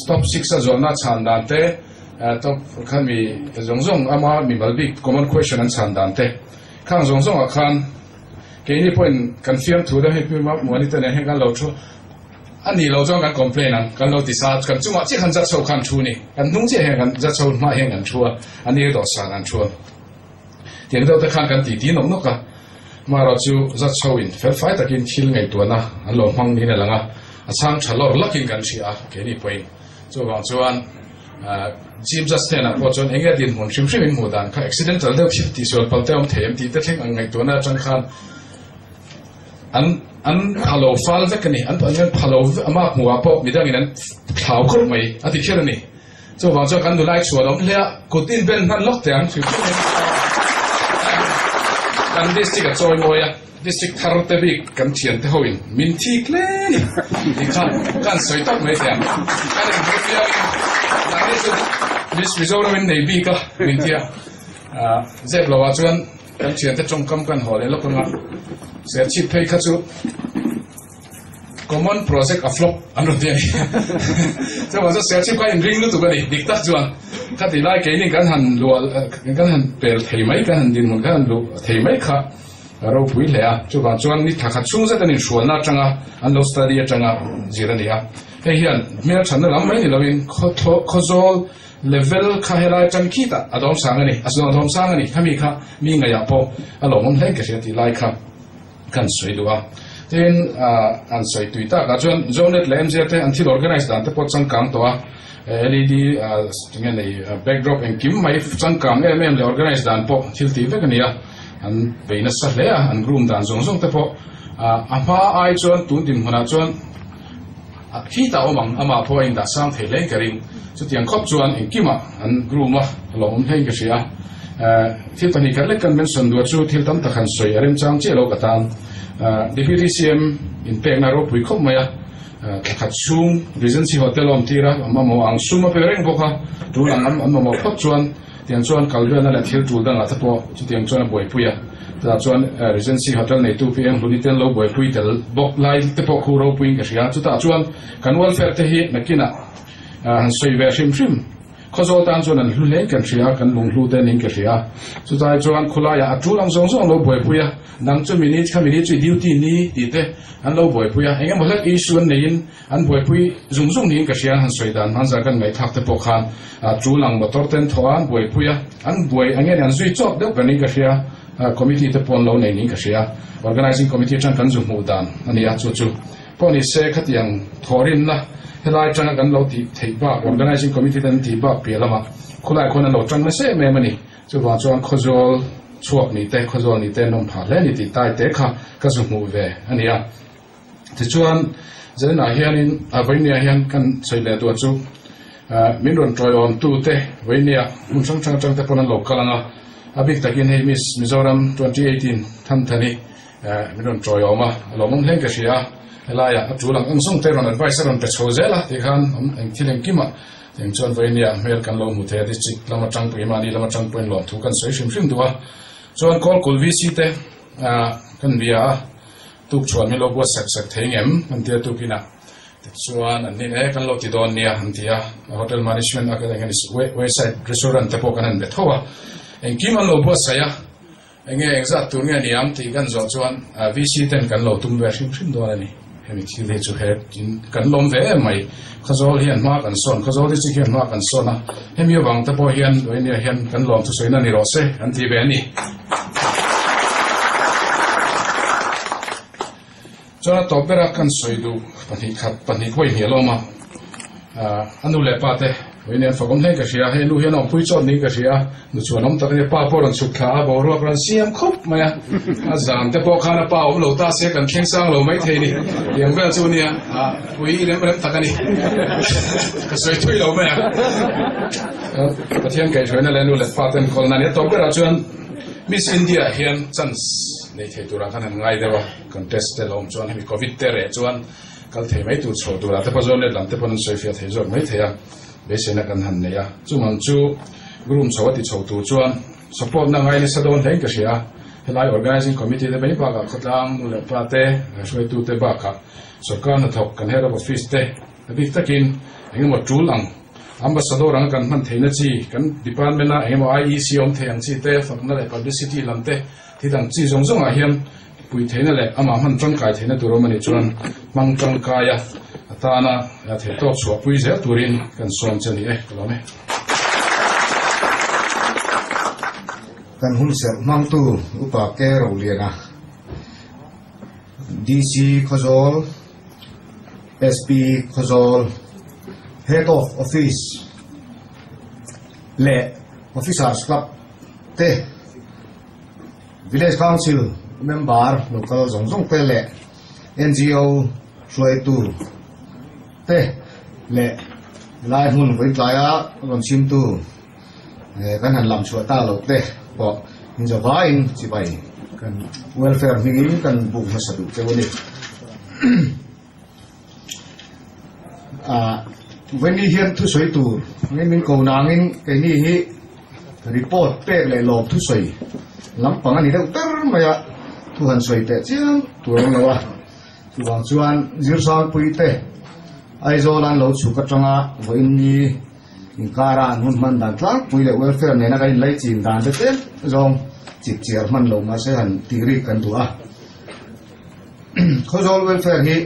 top six a zawhna chhan dan te, top kha mi zawng zawng ama mimal bik common question an chhan dan te khang zawng zawngah khan keini pawhin kan fiamthu deuh hei Pi Muani te nen hian kan lo thu a nih loh chuan kan complain ang kan lo ti sa kan chungah chiah khan judge ho khan thu ni kan hnung chiah hian kan judge ho hmaah hian kan thu a a ni dawhsan an thu a. Tiang deuh te khan kan titi nawk nawk a, hmarawh chu zat chho in felfai takin thil ngaihtuahna an lo hmang niin a lang a, a chhang tha lawr lakin kan hria a, keini pawhin. Chuvang chuan Chief Judge hnenah pawh chuan enge dinhmun hrim hrim in hmuh dan kha accidental deuh thil tihsual pal te a awm thei em tih te thleng ang ngaihtuahna atang khan an an pha lo fal vek a ni, an an pha lo ama hmuhah pawh midangin an thlau khawp mai a ti kher a ni. Chuvang chuan kan nulai chhuan awm hle a, kut in ben hman lawk teh ang hrim hrim in kan district a chawi mawi a, district thar te bik kan thian te ho in min thik hle ni ti kha kan sawi tak mai teh ang. Kan in hmu piang in nangni chu Miss Mizoram in nei bik a min tia, zep lo ah chuan. Kan thiante tawngkam kan haw leh lawk anga Serchhip phei kha chu Common project a flop an rawn ti a ni. Chuvang chuan Serchhip kha inring lutuk a ni, dik tak chuan khati lai keini kan han luah kan han pel thei mai kan han dinhmun kan han luh thei mai kha a ropui hle a. Chuvang chuan ni thla khat chhung zet an inhrualna atanga an lo study atanga zir a ni a. Hei hian hmelthatna lam mai ni loin khawzawl level kha helai tan khitah a dawm sang a ni, a dawm sang a ni. Khami kha mi ngaihah pawh a lawmawm hle ka hria tih lai kha kan sawi duh a. Tin, an sawi tui takah chuan Zonet leh MZ te an thil organize dan te pawh changkang tawh a, LED tinge nei backdrop engkim mai changkang em em leh organize dan pawh thil tih vek a ni a, an bei nasa hle a, an groom dan zawng zawng te pawh a hma ai chuan tun dinhmunah chuan Khitah awm ang, amah pawh a indah sang thei hlein ka ring. Chutiang khawp chuan engkimah an groom a, a lawmawm hlein ka hria. Thil pahnihkhat lek kan mention duah chu thil tam tak han sawi a remchang chiah lo ka tan. Deputy CM inpekna ropui khawp mai a, thla khat chhung Regency Hotel a awm tir a, a mamawh ang sum a pe reng bawk a, tul ang an mamawh phawt chuan Tiang chuan kal velna leh thil tul dangah te pawh chutiang chuan a buaipui a. Chutah chuan Regency Hotel neitu Pi Eng Hluni ten lo buaipui tel bawk lai te pawh khu ropuiin ka hria. Chutah chuan kan welfare te hi nakinah han sawi ve hrim hrim. Khawzawl tan chuan an hlu hlein kan hria a, kan lunghlu te niin ka hria. Chutai chuan khulaiah a tul ang zawng zawng lo buaipui a, dang chu mini kha mini chu i duty ni tih te an lo buaipui a. Engemaw hlek issue an neiin An buaipui zung zung niin ka hria, an han sawi dan hmanzar kan ngaihthlak te pawh khan tul ang motor ten thaw a an buaipui a, an buai ang nge ni an zui chawt deuh ber niin ka hria, committee te pawh an lo nei niin ka hria, organizing committee atang kan zu hmuh dan a ni a, chu chu pawh ni se khatiang thawhrimna helai atanga kan lo tih theih bak organizing committee ten an tih bak piah lamah khulai khuan an lo tang nasa em em a ni, chuvang chuan Khawzawl chhuak ni te Khawzawl ni te an awm phah hle a ni tih tai te kha ka zu hmuh ve a ni a. Tichuan, Zaninah hianin a Vainia hian kan sawi leh duah chu min rawn tawiawmtute Vainia hmun hrang hrang atang te pawn an lo kal ang a, a bik takin hei Miss Mizoram 2018 Thamthani min rawn tawiawm a, a lawmawm hlein ka hria a, helaiah a tul ang ang zawng te rawn advice a rawn pe chho zel a tikhan eng thil engkimah eng chuan Vainia hmel kan lo hmu thei a, district lam atang pawhin mahni lam atang pawhin lawmthu kan sawi hrim hrim duh a, chuan Kawlkul VC te kan bia a. Tuk chuan min lo buat sak sak thei ngem? An ti a tukinah tichuan an nin e kan lo ti dawn nia an ti a, hotel management a kan eng wayside restaurant te pawh kan han be tho a, engkim an lo buatsaih a, enge engzat tur nge niang tih kan zawh chuan VC ten kan lo tum ve hrim hrim dawn a ni, hemi thil hi chu he kan lawm ve em mai, Khawzawl hian hma kan sawn, Khawzawl district hian hma kan sawn a, hemi avang te pawh hian Luainiah hian kan lawm thusawi na ni rawh se an ti ve a ni. Chuan a tawp bera kan sawi duh pahnih khat pahnih khawi hnial awm a, a nu leh pa te vawiin an fakawm hlein ka hria, hei nu hian a awmpui chawt niin ka hria, nu chuan awm tak a nia, pa pawh rawn chhuk thla a, boruak rawn siam khawp mai a, a zan te pawh khan a pa awm lo ta se kan thleng sang lo mai thei ni, tiang vel chu nia, pui rem rem tak a ni, ka sawi thui lo mai a. Pathian kaihhruaina leh nu leh pa ten kawlna a ni a, tawp berah chuan Miss India ah hian chance nei thei turah khan han ngai deuh a, contest te lo awm chuan hemi Covid te reh chuan kal thei mai tur chho turah te pawh zawn let lam te pawn an sawi fiah thei zawk mai thei a, beiseina kan han nei a, chumang chu groom chho a ti chho tur chuan support na ngai nasa dawn hlein ka hria a, helai organizing committee te mai bakah khawtlang nu leh pa te hruaitu te bakah sorkar hnathawk kan head of office te a bik takin engemaw tul ang Ambassador anga kan hman theihna chi, kan department a engemaw IEC awm thei ang chi te, fakna leh publicity lam te, thil ang chi zawng zawngah hian pui theihna leh amah hman tangkai theihna tur awm a nih chuan hmang tangkai a atana theihtawk chhuahpui zel turin kan sawm che a ni e, ka lawm e. Kan hunserh hmangtu Upa Ke Roliana, DC Khawzawl, SP Khawzawl, Head of Office leh Officers Club te, Village Council member local zawng zawng te leh NGO hruaitu te leh helai hmun vawitlai-a rawn chhimtu kan han lam chhuah ta lo te pawh inzavaiin chibai kan welfare hmingin kan buk hmasa duh cheu a ni. Ah, Veni hian thusawi tur angin min ko nangin keini hi report pek leh lawm thusawi. Lampang a ni deuh ber mai a, thu han sawi teh chiam tur awm lo a. Chuvang chuan Zirsangpui te Aizawl an lo chhuk atanga vawiin ni inkara an hun hman dan tlangpui leh welfare nena kan inlai chin dan te tlem zawng chip chiar hman lo mahse han tih rik kan duh a. Khawzawl welfare hi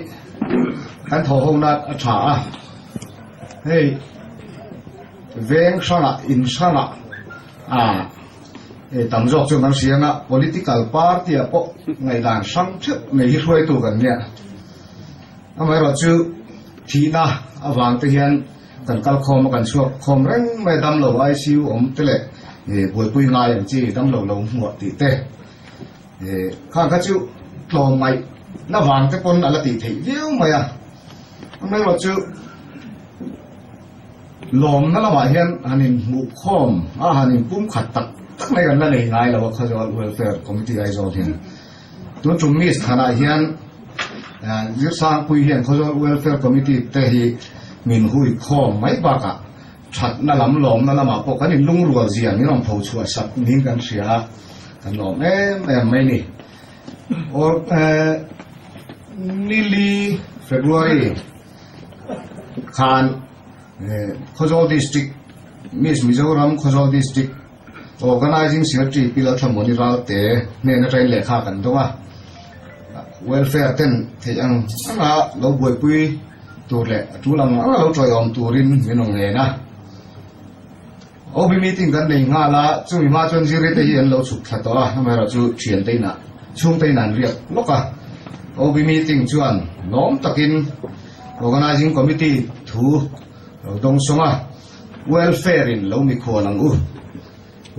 kan thawh ho nat a tha a, hei veng hrangah in hrangah ah Hei tam zawk chu kan hria anga political party ah pawh ngaihdan hrang theuh nei hi hruaitu kan nia. Amaherawh chu thihna avang te hian kan kal khawm a kan chhuak khawm reng mai a damlo ICU awm te leh buaipui ngai ang chi damlo lo hmuah tih te khang kha chu tlawm ngaihna vang te pawn a la tih theih viau mai a. Amaherawh chu. Lawmna lamah hian han inhmuh khawm a, han inpum khat tak tak mai kan la nei ngai lo a Khawzawl Welfare Committee Aizawl hian. Tun tum Miss Thanah hian Zirsangpui hian Khawzawl Welfare Committee te hi min hui khawm mai bakah thatna lam lawmna lamah pawh kan inlungrual zia min rawn pho chhuah sak niin kan hria a, kan lawm em em mai ni. Or Nili February Khan Khawzawl District Miss Mizoram Khawzawl District Organising Secretary Pi Lalthamawni Ralte hnen atangin lehkha kan dawng a, Welfare ten theih ang anga lo buaipui tur leh a tul ang anga lo tawiawm turin min rawn ngen a. OB meeting kan nei nghal a, chumi hma chuan zirlai te hi an lo chhuk thla tawh a, amaherawhchu thiante inah chhungte inah an riak lawk a. OB meeting chuan lawm takin Organising Committee thu lo dawng sawng a, Welfare in lo mikhual ang u,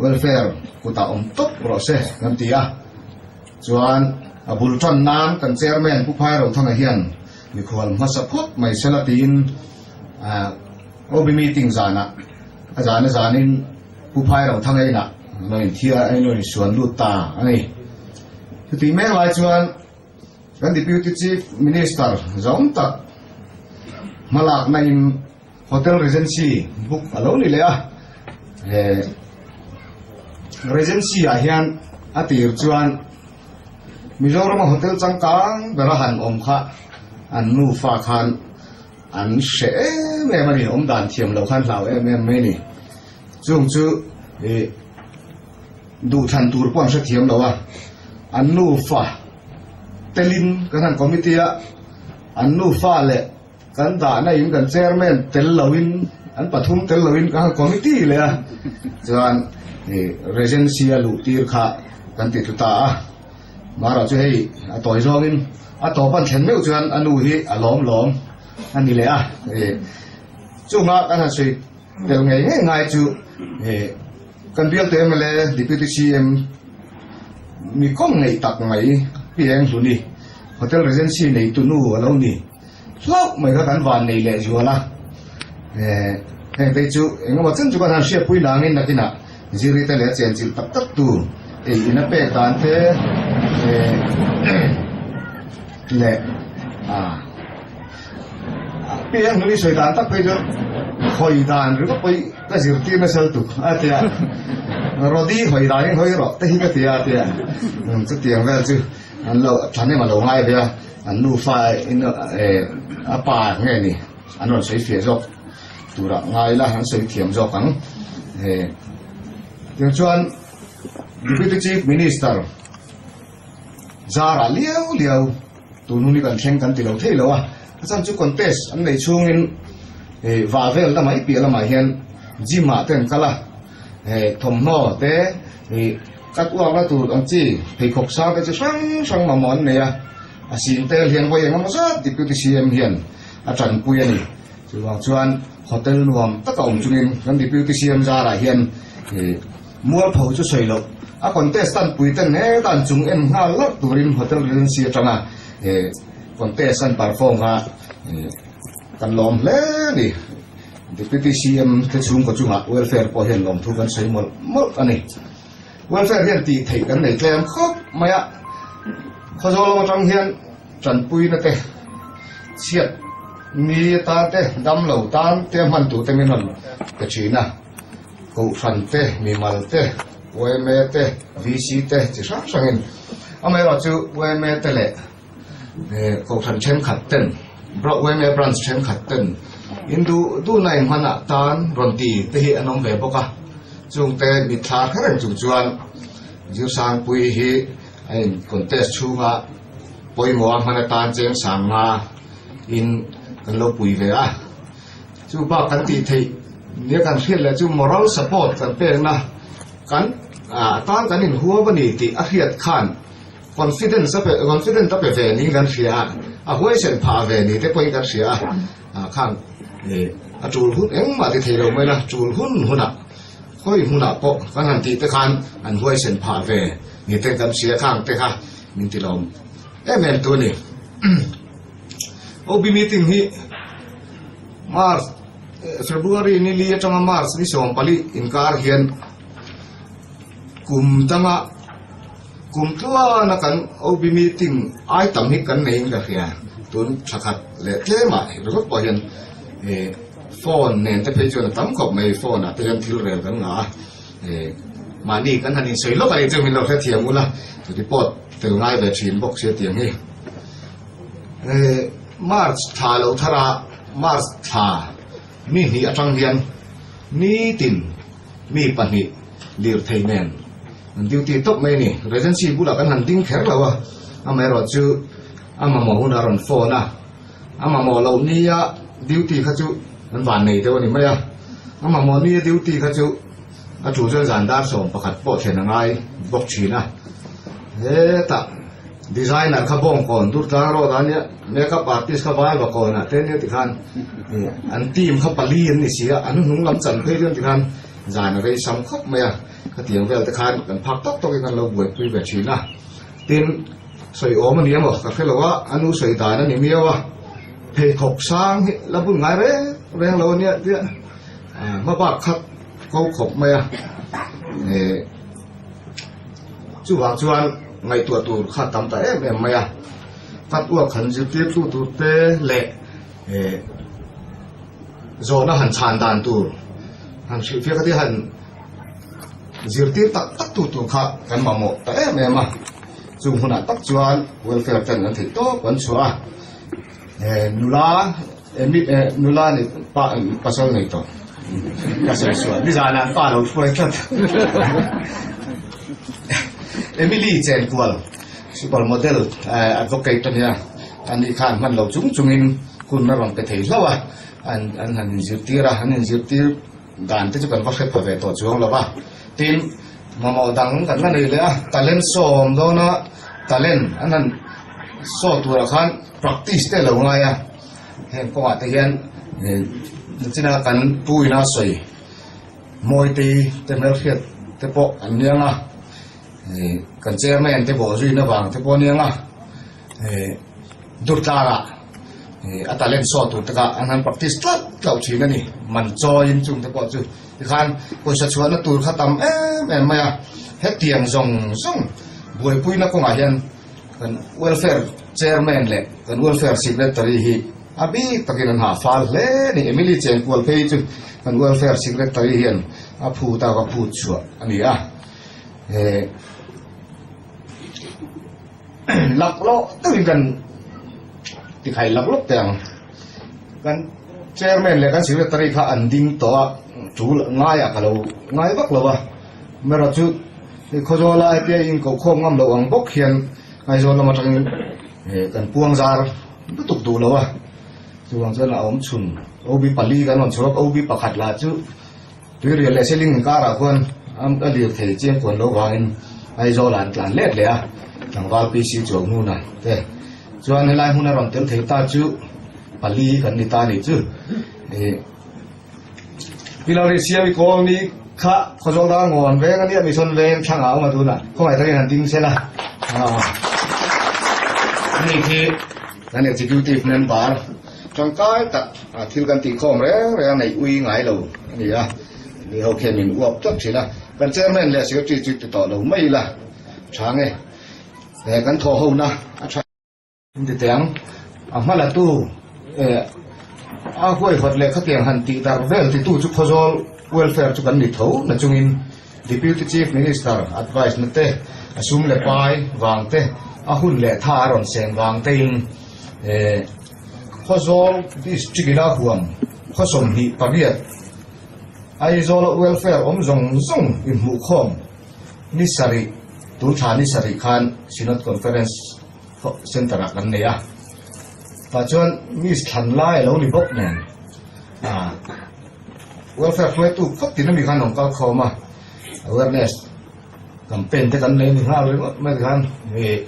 Welfare kutah awm tawp rawh se kan ti a. Chuan a bul tan nan kan Chairman Pu Phai Rothanga hian mikhual hmasa phawt mai sela tiin OB meeting zanah a zan a zanin Pu Phai Rothanga inah lo inthia a lo insuan lut ta a ni. Chutih mek lai chuan kan Deputy Chief Minister zawng tak hmalakna in Hotel Regency book a lo ni leh a. He Regency ah hian a tir chuan Mizorama hotel changkang bera han awm kha an nufa khan An hre em em a ni, awm dan thiam loh khan hlau em em mai a ni. Chung chu ih duhthlan tur pawh an hre thiam lo a, an nufa telin kan han committee a, an nufa leh kan dahna in kan chairman tel loin an pathum tel loin kan han committee leh a, chuan ih regency a luh tir kha kan ti tlu ta a. Mara chu hei a tawi zawngin a tawp an thlen meuh chuan a nu hi a lawm lawm a ni leh a, chunga kan han sawi tel ngei ngei ngai chu kan bialtu mla Deputy CM mi kawng ngeih tak mai Pi Eng Hluni Hotel Regency neitu nu a lo ni hlauh mai kha kan van nei leh zual a, heng te chu engemaw chen chu kan han hriatpui nangin nakinah Ziri te leh chenchilh tak tak tu ei in a pek dan te leh pi ang hlui sawi dan tak phei chu hawi dan ringawt pawh hi ka zirtir nasa lutuk a tia Rody hawi dan in hawi rawh te hi ka ti a tia chutiang vel chu an lo thahnem a lo ngai ve a an nufa in a pa nge ni. An rawn sawi fiah zawk turah ngai ila an sawi thiam zawk ang. Tiang chuan Deputy Chief Minister Zara liau liau tun hun hi kan thleng kan ti lo thei lo a, a chhan chu contest an neih chhungin vah vel na mai piah lamah hian gym ah te an kal a, thawmhnaw te cut uakna tur ang chi pheikhawk sang te chi hrang hrang mamawh an nei a, a sin tel hian vawi engemaw zat Deputy CM hian a tanpui a ni. Chuvang chuan hotel nuam taka awm chungin kan Deputy CM zarah hian mualpho chu sawi loh a contestant pui ten heta an chung en nghal larh turin Hotel Regency atanga contest an perform kha kan lawm hle a ni. Deputy CM te chhungkaw chungah welfare pawh hian lawmthu kan sawi mawlh mawlh a ni. Welfare hian tih theih kan nei tlem khawp mai a, Khawzawl lam atang hian Tanpuina te, chhiat mi atan te, damlo tan te hman tur te min rawn pe thin a, kohhran te, mimal te. Yma te, VC te chi hrang hrangin. Amaherawhchu yma te leh Kohhran thenkhat ten, yma branch thenkhat ten in duh duhna in hman ah tan rawn ti te hi an awm ve bawk a. Chungte mitthla kher reng chung chuan Zirsangpuii hi a in contest chhunga pawimawh a hman atan cheng sang nga in kan lo pui ve a. Chu bak kan tih theih nia kan hriat leh chu moral support kan pekna kan atan kan inhuam a ni tih a hriat khan confidence a pe confident a pe ve niin kan hria a, a huaisen phah ve ni te pawhin kan hria a, khan a tul hun engmah ti thei lo mai la, tul hun hunah khawi hmunah pawh kan han tih te khan an huaisen phah ve ni ten kan hria khang te kha min ti lawm em em tu a ni. OB meeting hi March, February ni li atanga March ni 14 inkar hian kum danga kum tluana kan OB meeting ai tam hi kan neiin ka hria. Tun thakhat leh tlemah ringawt pawh hian phone nen te phei chuan a tam khawp mai phone ah te hian thil rel kan ngah a. Mahni kan han insawi lawk a nih chu min lo hrethiam ula report fel ngai ve thin bawk sia tiang hi. March thla lo thar a, March thla mi hnih atang hian nitin mi pahnih lirthei nen an duty tawp mai a ni. Regency bulah kan han ding kher lo a, amaherawhchu a mamawh hunah a rawn phone a, a mamawh loh nia duty kha chu an van nei deuh a ni mai a, a mamawh nia duty kha chu a tul chuan zan dar 11 pawh thlen a ngai bawk thin a, hetah. Designer kha bawngkawn dur tlang rawt a nia, makeup artist kha vai vakawn ah te nia tikhan an team kha pali an ni si a, an hnung lam chan phei chuan tikhan zan a rei sam khawp mai a, khatiang vel te khan kan phak tawk tawkin kan lo buaipui ve thin a. Tin, sawi awm a ni emaw ka hre lo a, a nu sawi dan a ni miau a, pheikhawk sang hi la bun ngai reng reng lo a nia tia hma bak khat ko khawp mai a. Chuvang chuan ngaihtuah tur kha tam ta em em mai a, khat uak han zirtirtu tur te leh zawhna han chhan dan tur han hrilhfiah kha te han zirtir tak tak tu tur kha kan mamawh ta em em a. Chung hunah tak chuan welfare ten an theih tawp an chhuah a, nula nula ni pa pasal nei tawh ka sawi sual nizanah an pa lo hruai tlat Emily Chenkual super model advocate a nia ani khan hman lo chung chungin hun a rawn pe thei hlauh a an an han inzirtir a an inzirtir dan te chu kan va hre pha ve tawh chuang lo va tin mamawh dang kan la nei leh a talent sawm dawna talent an han saw turah khan practice te lo ngai a heng kawngah te hian nichina kan pu ina sawi mawite te hmelhriat te pawh an niang a kan chairman te bawh zuina vang te pawh a niang a durtlarah a talent saw tur te kha an han practice tlauh tlauh thin a ni man chawiin chung te pawh chu tikhan pawisa chhuahna tur kha tam em em mai a hetiang zawng zawng buaipuina kawngah hian Kan Welfare Chairman leh kan Welfare Secretary hi a bik takin an hah fal hle a ni. Emily Chenkual phei chu kan Welfare Secretary hian a phut a, ka phut chhuah a ni a. Laklawh deuhin kan tikhai laklawk teh ang. Kan Chairman leh kan Secretary kha an ding tawh a, tul ngaiah ka lo ngai vak lo a. Amaherawhchu Hei Khawzawl a IPI in koh khawm ngam loh ang bawk hian Aizawl lam atangin kan puang zar lutuk duh lo a, chuvang chuan a awm chhun OB pali kan rawn chhuak, OB pakhat lah chu Tuirial leh Seling inkarah khuan a lir thei chiang kuan lo vangin Aizawl ah an tlan let leh a, tlangval PC chuang hnuna te chuan helai hmun a rawn tel thei ta chu pali kan ni ta nih chu. Pilari Siami Kawlni kha Khawzawl dar ngawn veng a nia Mission veng thlang ah a awm a tunah khawngaih takin han ding sela ani khi kan executive member tangkai tak thil kan tih khawm reng reng a neih ui ngai lo a ni a ni ho khian min uap tlat thin a kan chairman leh secretary chu ti tawh lo mai ila tha nge kan thawh ho na a tha. Ti teh ang, a hma la tu eh a huaihawt leh khatiang han tih darh vel titu chu Khawzawl welfare chu kan ni tho na chungin Deputy Chief Minister advice na te, a sum leh pai vang te, a hun leh tha a rawn seng vang tein Khawzawl District ina huam khaw 28 Aizawla welfare awm zawng zawng inhmuhkhawm ni sarih tun thla ni sarih khan Synod Conference Centre ah kan nei a. Tah chuan Miss thlan lai a lo ni bawk nen ah welfare hruaitu khawp tin ami khan a rawn kal khawm a, awareness campaign te kan nei ni nghal ringawt mai khan ih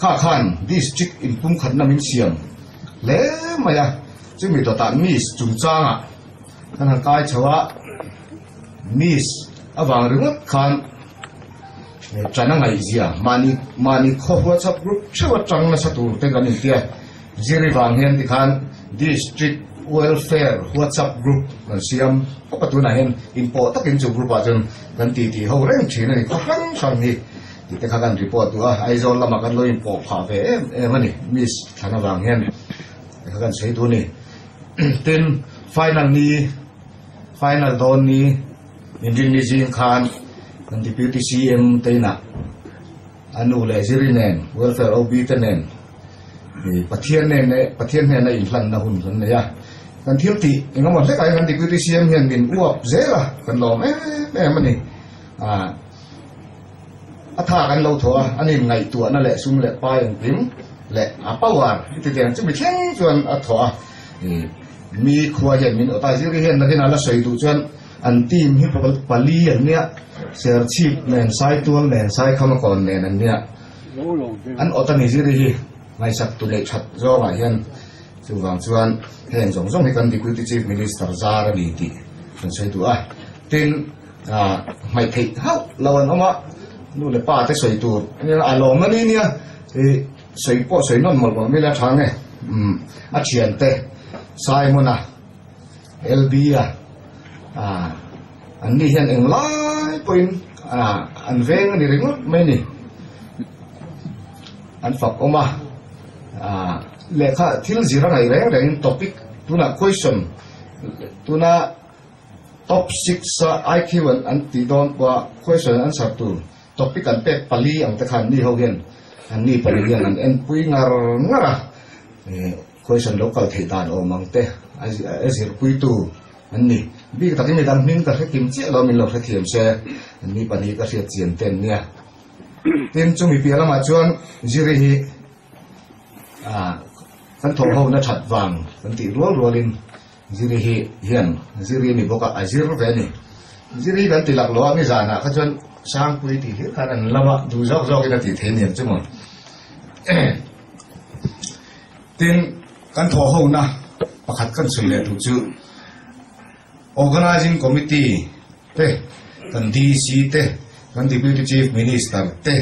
kha khan district inpumkhatna min siam hle mai a, chumi dawtah Miss chungchangah kan han kai chho a, Miss avang ringawt khan Ṭan a ngaihzia mahni mahni khaw WhatsApp group theuh aṭang nasa tur te kan intia. Ziri vang hian tikhan District Welfare WhatsApp group kan siam khawp a, tunah hian inpawh takin chu group ah chuan kan titi ho reng ṭhin a ni. Khaw hrang hrang hi tih te kha kan report duh a, Aizawl lamah kan lo inpawh phah ve em em a ni. Miss Thlan avang hian ti kha kan sawi duh a ni. Tin, final ni, final dawn ni. Inrinni zing khan kan Deputy CM te inah a nu leh Ziri nen, Welfare OB te nen Pathian nen Pathian hnena inhlanna hun kan nei a. Kan thil tih engemaw hlekah hian kan Deputy CM hian min uap zel a, kan lawm em em a ni. A tha kan lo thaw a, a nin ngaihtuahna leh sum leh pai engkim leh a power chutiang chumi thleng chuan a thaw a. Mi khua hian min awt a, Ziri hian nakin a la sawi duh chuan an team hi pali an nia, Serchhip nen, Saitual nen, Saikhamakawn nen an nia. An awt a ni Ziri hi ngaihsak tu leh that zawngah hian chuvang chuan heng zawng zawng hi kan Deputy Chief Minister zar a ni tih kan sawi duh a. Tin, hmaih theih hauh lo an awm a, nu leh pa te sawi tur a lawm a ni nia. Sawi pawh sawi nawn mawlh mawlh mila tha nge umm a thiante Simon-a, LB-a ah an ni hian eng lai pawhin ah an veng a ni ringawt mai ni. An fak awm a ah lehkha thil zir a ngaih reng rengin topic tunah question tuna top 6 a IQ an tih dawn pawha question an answer tur Topic an pek pali ang te khan mi ho hian an ni pali hian an enpui ngar ngar a, question lo kal theih dan awm ang te a zirpuitu an ni. Bik takin midang hming ka hre kim chiah lo min lo hrethiam se an ni pahnih ka hriat chian te an nia. Tin, chumi piah lamah chuan Ziri hi kan thawh ho na that vang kan tih rual rualin Ziri hi hian Ziri ni bawk a, a zir ve a ni. Ziri kan ti lak lo a, nizanah kha chuan Sangpui tih hlir khan an lam a, duh zawk zawkin a tih thei aniang chu maw. Tin, kan thawh hona pakhat kan sawi leh duh chu Organising Committee te, kan DC te, kan Deputy Chief Minister te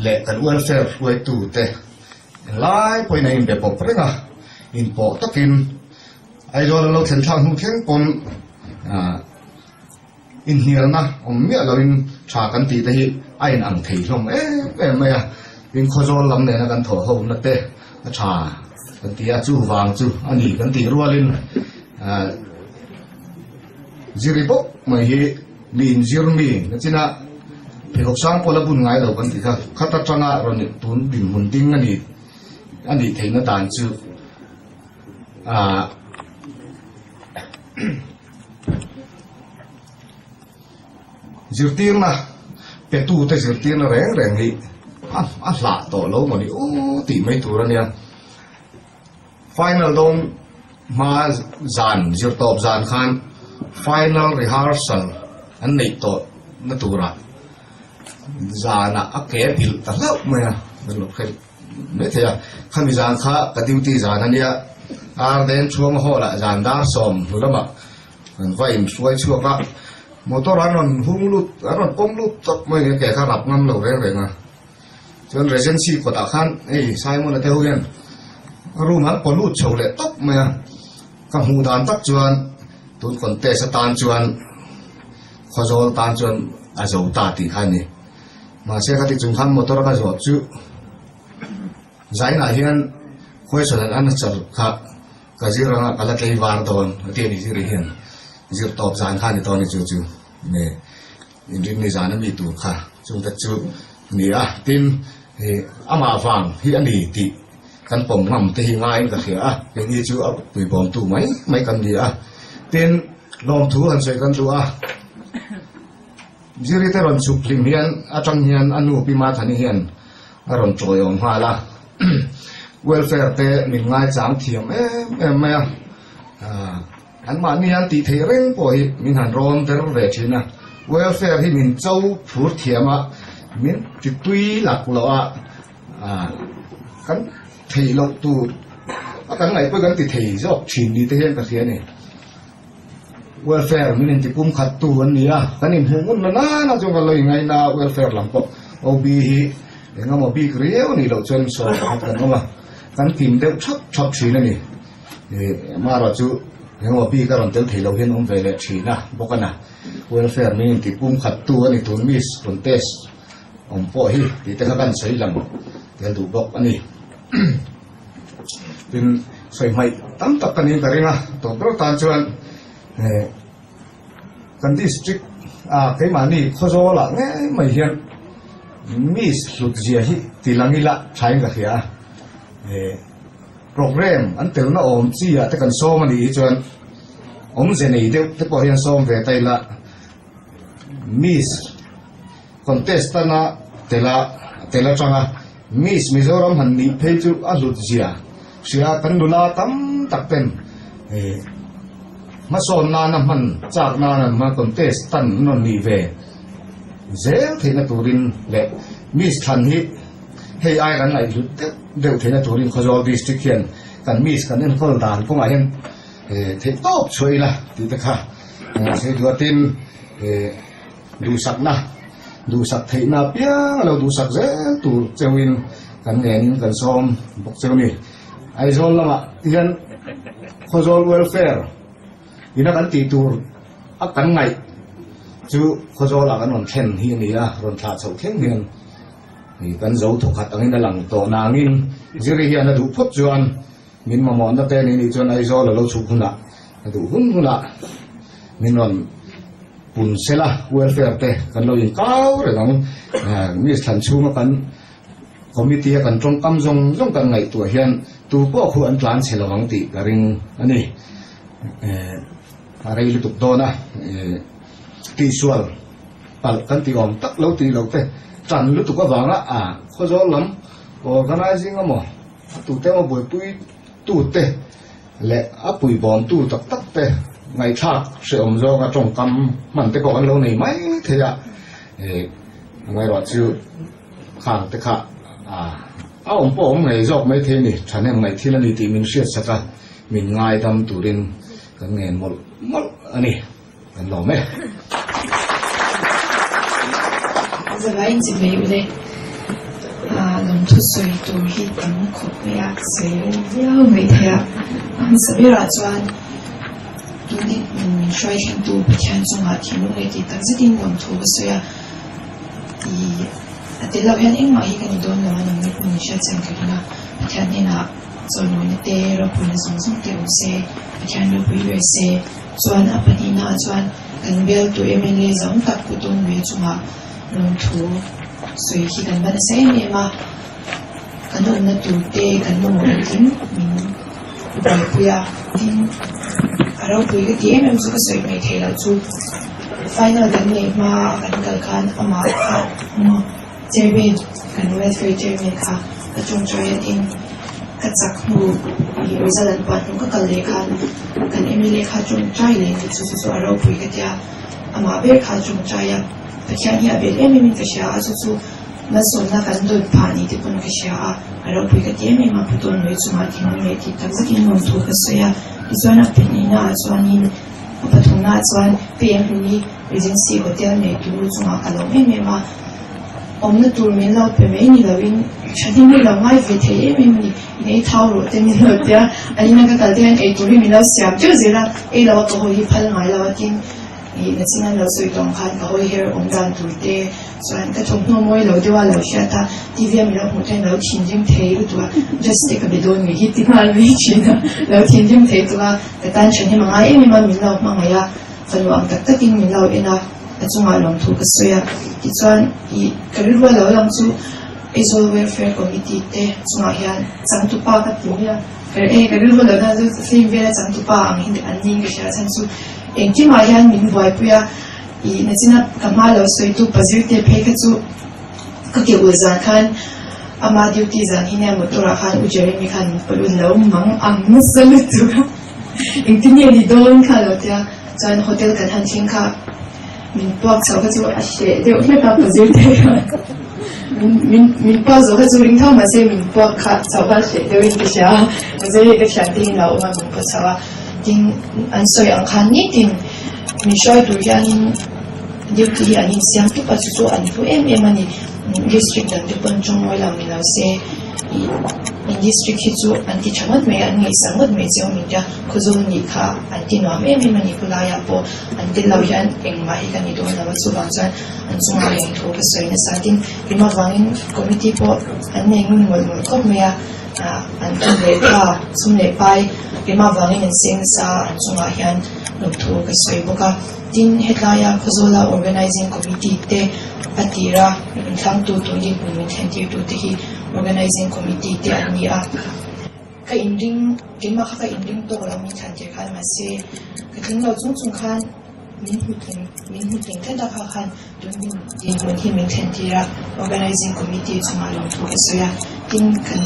leh kan Welfare hruaitu te Englai pawhin a inbe pawp reng a, inpawh takin Aizawl a lo thlen thlak hnu thleng pawn inhnialna awm miah loin tha kan tih te hi a inang thei hlawm em em mai a, tin Khawzawl lam nena kan thawh ho na te a tha kan ti a, chuvang chu a ni kan tih rualin Ziri bawk mai hi mi inzir mi nachina pheikhawk sang pawh la bun ngai lo kan tih kha khat atanga rawn tun dinhmun ding a ni a nih theihna dan chu aah zirtirna petute zirtirna reng reng hi a hlah tawh lo maw ni aw tih mai tur a nia. Final dawn hma zan zirtawp zan khan final rehearsal an neih tawh na turah zanah a ke bilh ta hlauh mai a, kan lo hre mai thei a. Khami zan kha ka duty zan a nia, Arden Chhuanga Hall ah zan dar 10 hnu lamah kan va inhruai chhuak a, motor an rawn hung lut, an rawn pawm lut tawp mai a, ke kha rap ngam lo reng reng a. Chuan Regency kawtah khan hei Simon-a te ho hian room an paw lut chho leh tawp mai a, ka hmuh dan tak chuan tun contest atan chuan Khawzawl tan chuan a zo ta tih kha a ni. Mahse ka ti chung khan motor ka zawh chu Zainah hian question an answer kha ka zir anga ka la tlei var dawn a ti a ni ziri hian. Zir tawp zan kha ni tawh ni chu chu nge inrinni zan a mi tur kha chungte chu ni a. Tin, amah vang hi a ni tih kan pawm ngam te hi ngaiin ka hria a, keini chu a puibawmtu mai mai kan ni a. Tin, lawmthu han sawi kan duh a, Zirite rawn chhuk hlim hian atang hian a nu Pi Mathani hian a rawn tawiawm nghal a, welfare te min ngaichang thiam em em mai a. Anmahni an tih theih reng pawh hi min han rawn ber ve thin a, welfare hi min cho phur thiam a, min ti tui lak loh a, kan theih loh tur a kan ngaih pawh kan ti thei zawk thin ni te hian ka hria a ni. Welfare min inti pum khat tu an ni a, kan inhmuh ngun na nana chuan kan lo ingaina a, welfare lam pawh OB hi engemaw bik riau a nih loh chuan sawm pakhat kan awm a, kan kim deuh thap thap thin a ni. Amaherawh chu engemaw bik a rawn tel thei lo hian awm ve leh thin a bawk a na. Welfare min inti pum khat tu a ni tun Miss contest awm pawh hi tih te kha kan sawi lang tel duh bawk a ni. Tin, sawi hmaih tam tak ka niin ka ring a, tawp ber tan chuan kan district ah keimahni Khawzawlah ngei mai hian Miss hlut zia hi ti lang ila thain ka hria a. Program an telna awm chi ah te kan sawm a nih hi chuan awmze nei deuh te pawh hian sawm ve ta ila Miss contestant a tel a tel atanga Miss Mizoram han nih phei chu a hlut zia hria kan nula tam tak ten hmasawn nana hman chak nana an hman contestant an rawn nih ve zel theihna turin leh Miss thlan hi hei ai kan ngaihhlut deuh deuh theihna turin Khawzawl District hian kan Miss kan enkawl dan kawngah hian theih tawp chhuah ila tih te kha sawi duatin Duhsakna, duhsak theihna apiang a lo duhsak zel tur cheuhin kan ngenin kan sawm bawk cheu ni. Aizawl lamah hian Khawzawl Welfare ina kan tih tur a kan ngaih chu Khawzawlah kan rawn thlen hi a ni a, rawn thlah chhoh thleng hian kan zo thawkhat angin a lang tawh nangin Ziri hian a duh phawt chuan min mamawhna te ni nih chuan Aizawl a lo chhuk hunah a duh hun hunah min rawn Pun sela welfare te kan lo inkau reng ang. Miss thlan chhunga kan committee a kan tawngkam zawng zawng kan ngaihtuah hian tu pawh khu an tlan chhe lo ang tih ka ring a ni. A rei lutuk dawn a, tihsual palh kan tih awm tak lo tih loh te tan lutuk avanga a Khawzawl lam organizing emaw a tute emaw buaipui tute leh a puibawmtu tak tak te ngaihthlak hrehawm zawnga tawngkam hman te pawh kan lo nei mai thei a, amaherawh chu khang te kha a awm pawh awm ngei zawk mai thei a ni, thahnem ngaih thil a ni tih min hriatsak a, min ngaidam turin kan ngen mawlh mawlh a ni, kan lawm e. Zavai inchimei ule lawmthu sawi tur hi tam khawp mai a, sawi reng viau mai thei a. A hmasa berah chuan tun min hruai thlengtu Pathian chungah thinlung leh tih tak zetin lawmthu ka sawi a. I a tel loh hian engmah hi ka ni dawn lo a, nangni pawh min hriatchian ka ring a. Pathian hnenah chawimawina te, ropuina zawng zawng te awm se, Pathian ropui ber se. Chuan a pahnihnaah chuan kan bialtu mla zawng tak Pu Tawnluia chungah lawmthu sawi khi kan va nasa em em a, kan awmna tur te kan mamawh engkim min buaipui a, tin a ropui ka ti em em chu ka sawi mai theih loh chu final kan neih hma a kan kal khan amah kha chairman kan welfare chairman kha ka tawngtai a tin ka chak hnu ih result an puan hnu ka kal leh khan kan mla kha tawngtai leh ni chu chu chu a ropui ka tia amah ber kha tawngtai a Pathian hi a bel em em in ka hria a chu chu malsawmna kan dawn phah ni te pawn ka hria a a ropui ka ti em em a pu tawn lui chungah thinlung leh tih tak zetin lawmthu ka sawi a tichuan a pahnih naah chuanin a pathumnaah chuan PM Hluni Regency Hotel neitu chungah ka lawm em em a, awmna tur min lo pe mai ni loin thahnem hi lo ngai ve thei em em a ni, in ei thau rawh te min lo tia, an ina ka kal te hian ei tur hi min lo siam teuh zel a, ei lo a ka hawi hi phal ngai lo a tin ih nachin an lo sawi tawh ang khan ka hawi her awm dan tur te chuan ka thawmhnaw mawi lo deuh a lo hriat a, TV a min lo hmuh te hian lo thinrim thei lutuk a, just te ka be dawn ngei hi ti nghal mai thin a, lo thinrim thei tuk a, ka tan thahnem a ngai em em a min lo hmangaih a. Fanu ang tak takin min lo en a, a chungah lawmthu ka sawi a. Tichuan, ih, ka rilru a lo lang chu Aizawl Welfare Committee te chungah hian changtupa ka ti mai a. Ka e, ka rilru a lo lang chu film vela changtupa ang hi an niin ka hria a chhan chu engkimah hian min buaipui a, ih, nachina ka hma lo sawitu Pazirte phei kha chu ka ke ul zan khan ama duty zan hi nia motor ah khan U Jeremy khan min pawlh un lo mang ang nasa lutuk a. Engtin nge ni dawn kha lo tia chuan hotel kan han thleng kha min puak chho kha chu a hreh deuh hlek a pazir te kha min min min puak zawh kha chu ring tho mahse min puak kha chho kha hreh deuh in ka hria a mahse hei ka thian te hi lo awm a min puak chho a tin an sawi ang khan nitin min hruai tur hianin duty hi an insiam tup a chu chu an hlu em em a ni district dang te pawn tawngnawi lo ni lo se. In district hi chu an ti tha ngawt mai a, an ngaihsak ngawt mai che awm intia Khawzawl nih kha an ti nuam em em a ni khulaiah pawh an tel lo hian engmah hi ka ni dawn lo a, chuvang chuan an chungah lawm thu ka sawi nasa tin rim avangin committee pawh an nei ngun mawlh mawlh khawp mai a, an hun leh tha sum leh pai rim avangin an seng nasa a an chungah hian lawm thu ka sawi bawk a, tin hetlaia Khawzawla organising committee te a tira inthlangtu tun dinhmun min thlentirtu te hi Organizing Committee te an ni a, ka inring, keimah kha ka inring tawk lo min thlan tir khan mahse ka tling lo chung chung khan min hmu tling, min hmu tling tlat a kha khan tun hun dinhmun hi min thlen tir a, Organizing Committee chungah lawmthu ka sawi a, tin kan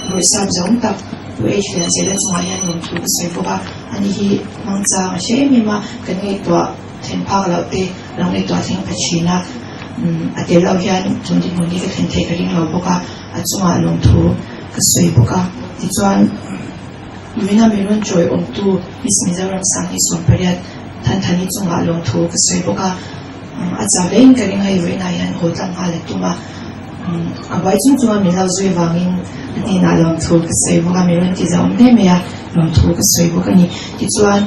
bawihsap zawng tak Pu H Lianzela chungah hian lawmthu ka sawi bawk a, ani hi hmangchang a hre em em a, kan ngaihtuah thlen phak loh te lo ngaihtuah thleng pha thin a, a tel loh hian tun dinhmun hi ka thlen theih ka ring lo bawk a, a chungah lawmthu ka sawi bawk a. Tichuan, Mina min rawn chawi awmtu Miss Mizoram Sanghni 18 Thanthani chungah lawmthu ka sawi bawk a, a chau hlein ka ring a, hei vawiinah hian haw tlang nghal a tum a, a buai chung chunga min lo zui vangin a hnenah lawmthu ka sawi bawk a, min rawn ti zauh hle mai a, lawmthu ka sawi bawk a ni. Tichuan,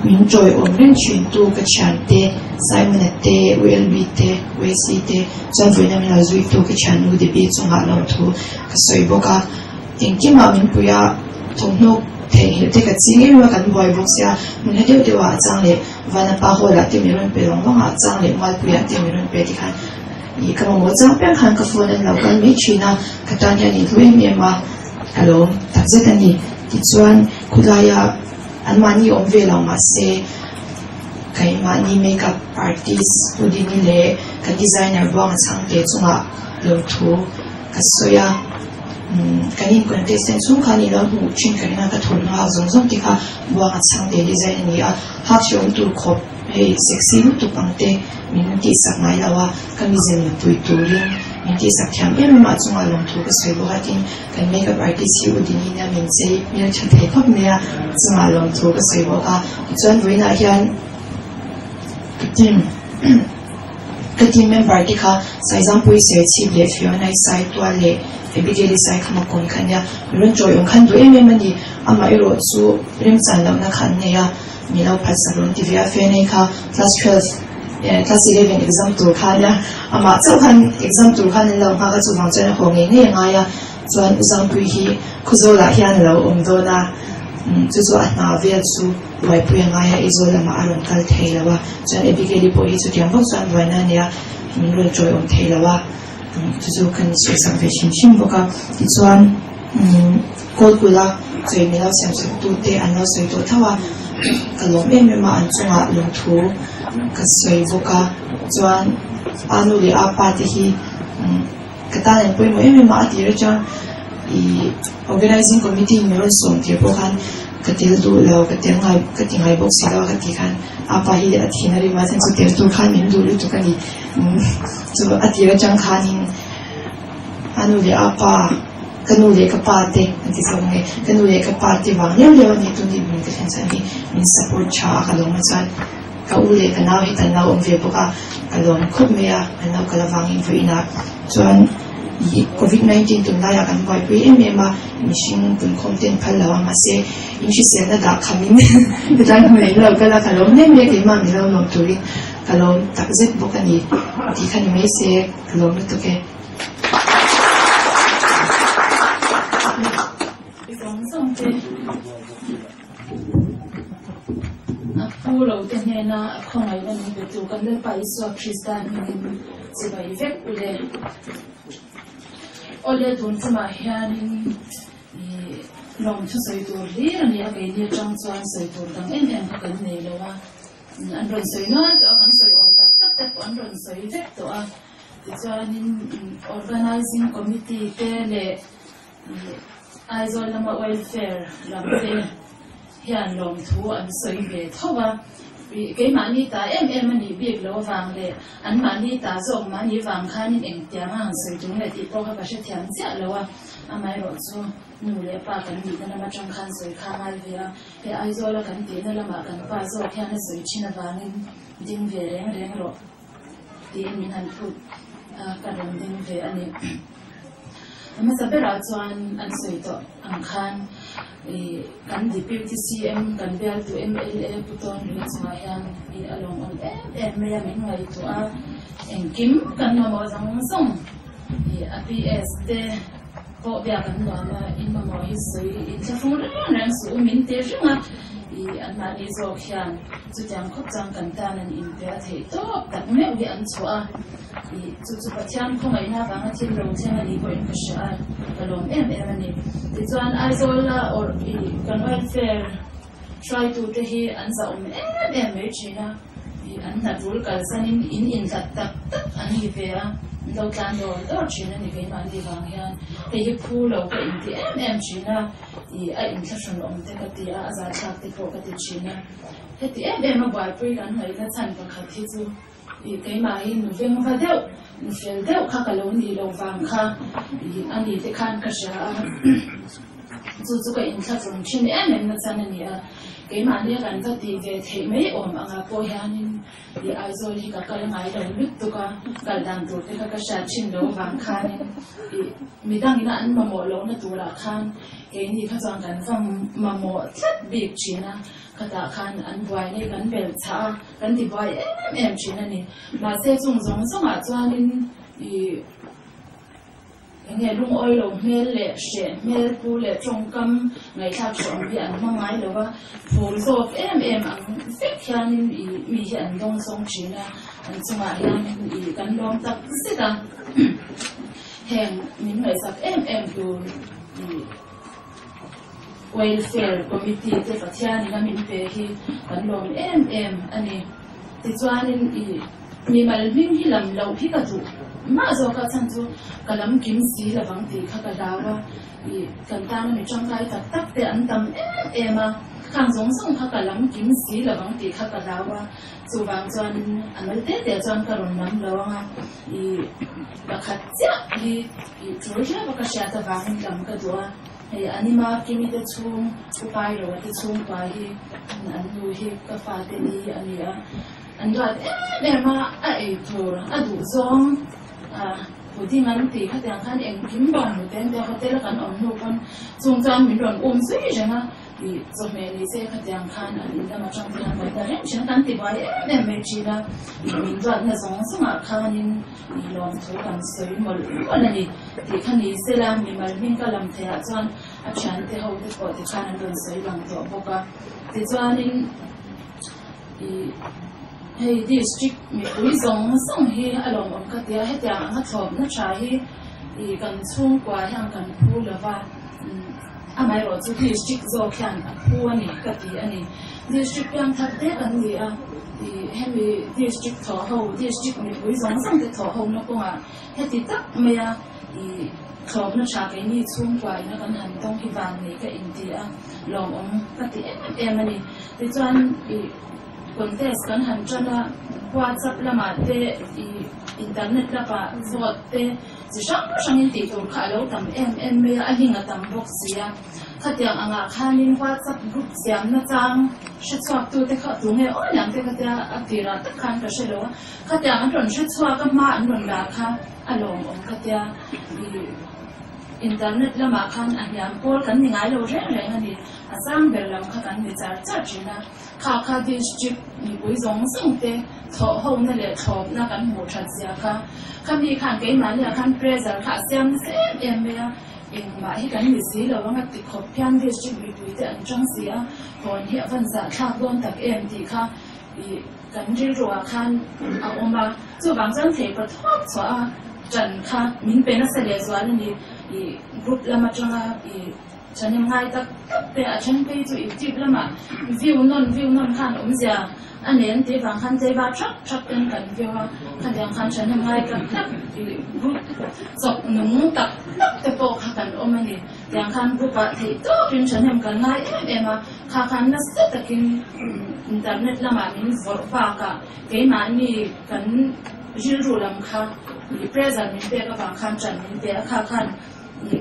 Min chawiawm reng thintu ka thiante Simon-a te, ULB te, Wesley te chuan vawiina min lo zuitu ka thiannu Debbie chungah lawmthu ka sawi bawk a. Engkimah min pui a, thawmhnaw theihnghilh te ka ching em em a, kan buai bawk sia, hmun hla deuh deuh ah a chang leh Vanapa hall ah te min rawn pe vang vang a, a chang leh Mualpui ah te min rawn pe tikhan ih ka mamawh chang piang khan ka phone an lo kal mai thin a, ka tan hian inhlu em em a, ka lawm takzet a ni. Tichuan khawlaia An mahni awm ve lo mahse keimahni makeup artist Houdini leh ka designer Buanga Chhangte chungah lawmthu ka sawi a. Kan in contestant chhung khan i lo hmuh thin ka ring a, ka thawmhnaw hak zawng zawng te kha Buanga Chhangte design a ni a, hak hrehawm tur khawp hei sexy lutuk ang te min tihsak ngai lo a, ka mize nupui turin min tihsak thiam em em a, a chungah lawmthu ka sawi bawk a tin Kan makeup artist hi U Dinin a min chei hmel tha thei khawp mai a, chungah lawmthu ka sawi bawk a. Tichuan vawiinah hian ka team ka team member te kha Saizampuii Serchhip leh Fiona Sai Tual leh Abigail Sai Khamakawn kha ania. Min rawn chawiawm khan duh em em a ni. Amah erawh chu remchan lohna kha an nei a, mi lo phatsak rawn ti ve a. Fiona kha class 12 class 11 exam tur kha ania. Amah chauh khan exam tur khan an lo nghak a, chuvang chuan a haw ngei ngei a ngai a. Chuan U Zangpui hi Khawzawlah hian a lo awm dawn a, chu chu a hna vel chu buaipui a ngai a, Aizawl lamah a rawn kal thei lo a. Chuan Abigail-i pawh hi chutiang vak chuan buaina a nia, min rawn chawiawm thei lo a, chu chu kan sawisak ve hrim hrim bawk a. Tichuan Kawlkula chawi mi lo siamsaktute an lo sawi tawh tho a, ka lawm em em a, an chungah lungthu ka sawi bawk a. Chuan a nu leh a pa te hi Ka tan an pawimawh em em a, a tir atang ih organising committee in min rawn sawm tir pawh khan ka tel duh lo, ka tel ngai ka ti ngai bawk si lo a ka tih khan apa hi a thin a rim a chuan chu tel tur khan min duh lutuk a ni. Chu a tir atang khanin a nu leh a pa ka nu leh ka pa te an ti zawk nge ka nu leh ka pa te vang liau liau a ni tun dinhmun ka thlen chuan hi min support tha a ka lawm a chuan Ka u leh ka nau hi kan lo awm ve bawk a, ka lawm khawp mai a, an lo kal avangin vawiinah chuan ih covid 19 tunlaiah kan buaipui em em a, mihring tunkhawm ten phal lo a, mahse in hriselna dah khamin hetlai hmunah in lo kal a, ka lawm hle mai a, keimah min lo lawm turin ka lawm takzet bawk a ni tih kha ni mai se, ka lawm lutuk e. Phu lo te hnena a khawngaihna min pe tu kan Lalpa Isua Krista hmingin chibai vek u le. Awle tun tumah hianin ih lawmthu sawi tur hlir a ni a, keini atang chuan sawi tur dang em em kha kan nei lo a, an rawn sawi nual tawh a, kan sawi awm tak tak te pawh an rawn sawi vek tawh a, tichuanin Organising Committee te leh Aizawl lama welfare lam te hian lawmthu an sawi ve tho a, keimahni ta em em a nih bik lo avang leh anmahni ta zawk mahni vang khanin engtianga han sawi tum leh tih pawh kha ka hrethiam chiah lo a, amaherawhchu nu leh pa kan nihna lam atang khan sawi kha ngai ve a, he Aizawla kan tihna lamah kan pa zawk hian a sawi thin avangin ding ve reng reng rawh. Tiin min han phut a, ka rawn ding ve a ni. A hmasa berah chuan an sawi tawh ang khan ih kan Deputy CM kan bialtu mla Pu Tawnluia chungah hian ih a lawmawm em em mai a, min ngaihtuah a, engkim kan mamawh zawng zawng ih a PS te pawh biak an nuam a, in mamawh hi sawi inthlahrung reng reng suh u min ti reng a, ih anmahni zawk hian chutiang khawp chuan kan tan an inpe a theih tawp tak meuh hi an chhuah a, ih chu chu Pathian khawngaihna avanga thil lo thleng a nih pawhin ka hria a, ka lawm em em a ni. Tichuan Aizawl a awrh ih kan welfare hruaitute hi an zahawm em em mai thin a. An hna tul kalsanin in inhlat tak tak an ni ve a, an lo tlan dawr dawr thin a ni keimahni vang hian. Hei hi phu lo ka inti em em thin a, ih a inthlahrun awm te ka ti a, a zahthlak te pawh ka ti thin a. Heti em em a buaipui kan ngaihna chhan pakhat hi chu ih keimah hi nu vengva deuh, nu fel deuh kha ka lo nih loh vang kha ih a ni te khan ka hria a. Chu chu ka inthlahrun thin em em na chan a ni a. Keimahni a kan va tih ve theih mai awm angah pawh hianin ih Aizawl hi ka kal ngai lo lutuk a, kal dan tur te kha ka hriat thin lo vang khanin ih midangin a an mamawh lohna turah khan keini kha chuan kan va mamawh tlat bik thin a, khatah khan an buai nei kan bel chhah a, kan ti buai em em thin a ni. Mahse chung zawng zawngah chuanin ih. Enge lungawi lo hmel leh hreh hmel pu leh tawngkam ngaihthlak hre awm hi an hma ngai lo a, phur zawk em em ang vek hianin ih mi hi an dawng zawng thin a, an chungah hianin ih kan lawm tak zet a, heng min ngaihsak em em tur ih welfare committee te Pathianin a min pe hi kan lawm em em a ni. Tichuanin ih mimal hming hi lam loh hi ka duh mah zawk a, chhan chu ka lam kim si lovang tih kha ka hlau a, ih kan tana mi tangkai tak tak te an tam em em a, khang zawng zawng kha ka lam kim si lovang tih kha ka hlau a, chuvang chuanin a mal te te chuan ka rawn lam lo ang a, ih pakhat chiah hi ih tul riau a ka hriat avangin lam ka duh a. Hei Anima Kimi te chhung, U Pairo te chhungkua hi an nu hi ka fate ni a ni a, an duat em em a, a ei tur a duh zawng pudding an tih khatiang khan engkim rawn hmu ten te hotel a kan awm hnu pawn chung chuan min rawn um zui reng a, ih chawhmeh ni se khatiang khan an in lam atang te khan kan ta reng thin a, kan ti buai em em mai thin a, ih min duatna zawng zawngah khanin ih lawmthu kan sawi mawlh mawlh a ni. Tih kha ni sela, mimal hming ka lam theihah chuan a thiante ho te pawh tikhan an rawn sawi lang tawh bawk a. Tichuanin ih hei district mipui zawng zawng hi a lawmawm ka ti a, hetiang anga thlawpna tha hi ih kan chhungkua hian kan phu lo va, amaherawh chu district zawk hian a phu a ni ka ti a ni. District piangthar te kan ni a, ih hemi district thawh ho, district mipui zawng zawng te thawh ho na kawngah Heti tak maia i thlawpna tha keini chhungkua ina kan han tawng hi van nei ka inti a, lawmawm ka ti em em a ni. Tichuan i contest kan han tan a, WhatsApp lamah te i internet lamah vote te chi hrang hrangin tih tur kha a lo tam em em mai a, a hling a tam bawk si a. Khatiang angah khanin WhatsApp group siamna chang hre chhuaktute kha tunge aw liam te kha tia a tirah tak khan ka hre lo a. Khatiang an rawn hre chhuak a, hma an rawn la kha a lawmawm ka tia. I internet lamah khan a hniam pawl kan ni ngai lo reng reng a ni. A sang ber lam kha kan ni char char thin a. Kha kha district mipui zawng zawng te thawh hona leh thlawpna kan hmuh that zia kha. Khami khan keimahniah khan pressure kha a siam nasa em em mai a. Engmah hi kan ni si lo ang a ti khawp hian district mipui te an tang si a, hawn hi a van zahthlak dawn tak em tih kha. I kan rilruah khan a awm a, chuvang chuan thei pathawk chhuah a ṭan kha min pe nasa leh zual a ni. I group lam aṭanga i ṭhahnem ngai tak tak te a ṭhen phei chu i tip lamah view nawn view nawn khan awmzia a nei an tih vang khan tlei var ṭhak ṭhak ten kan view a, khatiang khan ṭhahnem ngai tak tak i group chawp nung tak tak te pawh kha kan awm a ni. Tiang khan group ah theih tawkin ṭhahnem kan ngai em em a, kha khan nasa takin internet lamah min vawrh bakah keimahni kan rilru lam kha pressure min pek avang khan ṭan min pe a, kha khan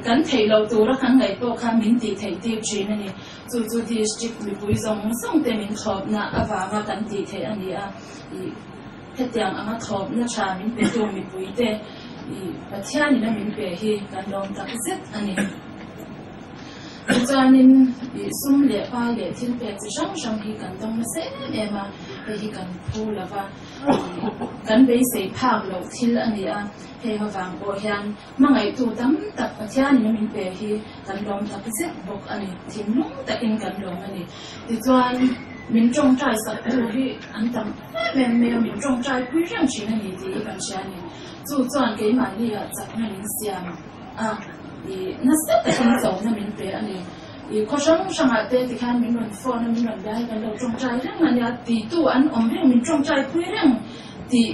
kan theih loh tura kan ngaih pawh kha min tih theih tir ṭhin a ni. Chu chu district mipui zawng zawng te min thlawpna avanga kan tih theih a ni a, hetiang anga thlawpna ṭha min petu mipui te Pathianin a min pe hi kan lawm tak zet a ni. Tichuanin sum leh pai leh thil pek chi hrang hrang hi kan dawng nasa em em a, hei hi kan phu lo va, kan beisei phak loh thil a ni a, hei avang pawh hian hmangaihtu tam tak Pathianin a min pe hi kan lawm tak zet bawk a ni, thinlung takin kan lawm a ni. Tichuan min tawngtai saktu hi an tam em em mai a, min tawngtai pui reng thin a ni tih hi kan hria a ni. Chu chuan keimahni ah chakna min siam a, i nasa takin chona min pe a ni. I khaw hrang hrangah te tikhian min rawn phone a, min rawn bia hi kan lo tawngtai reng a nia, titu an awm reng, min tawngtai pui reng tih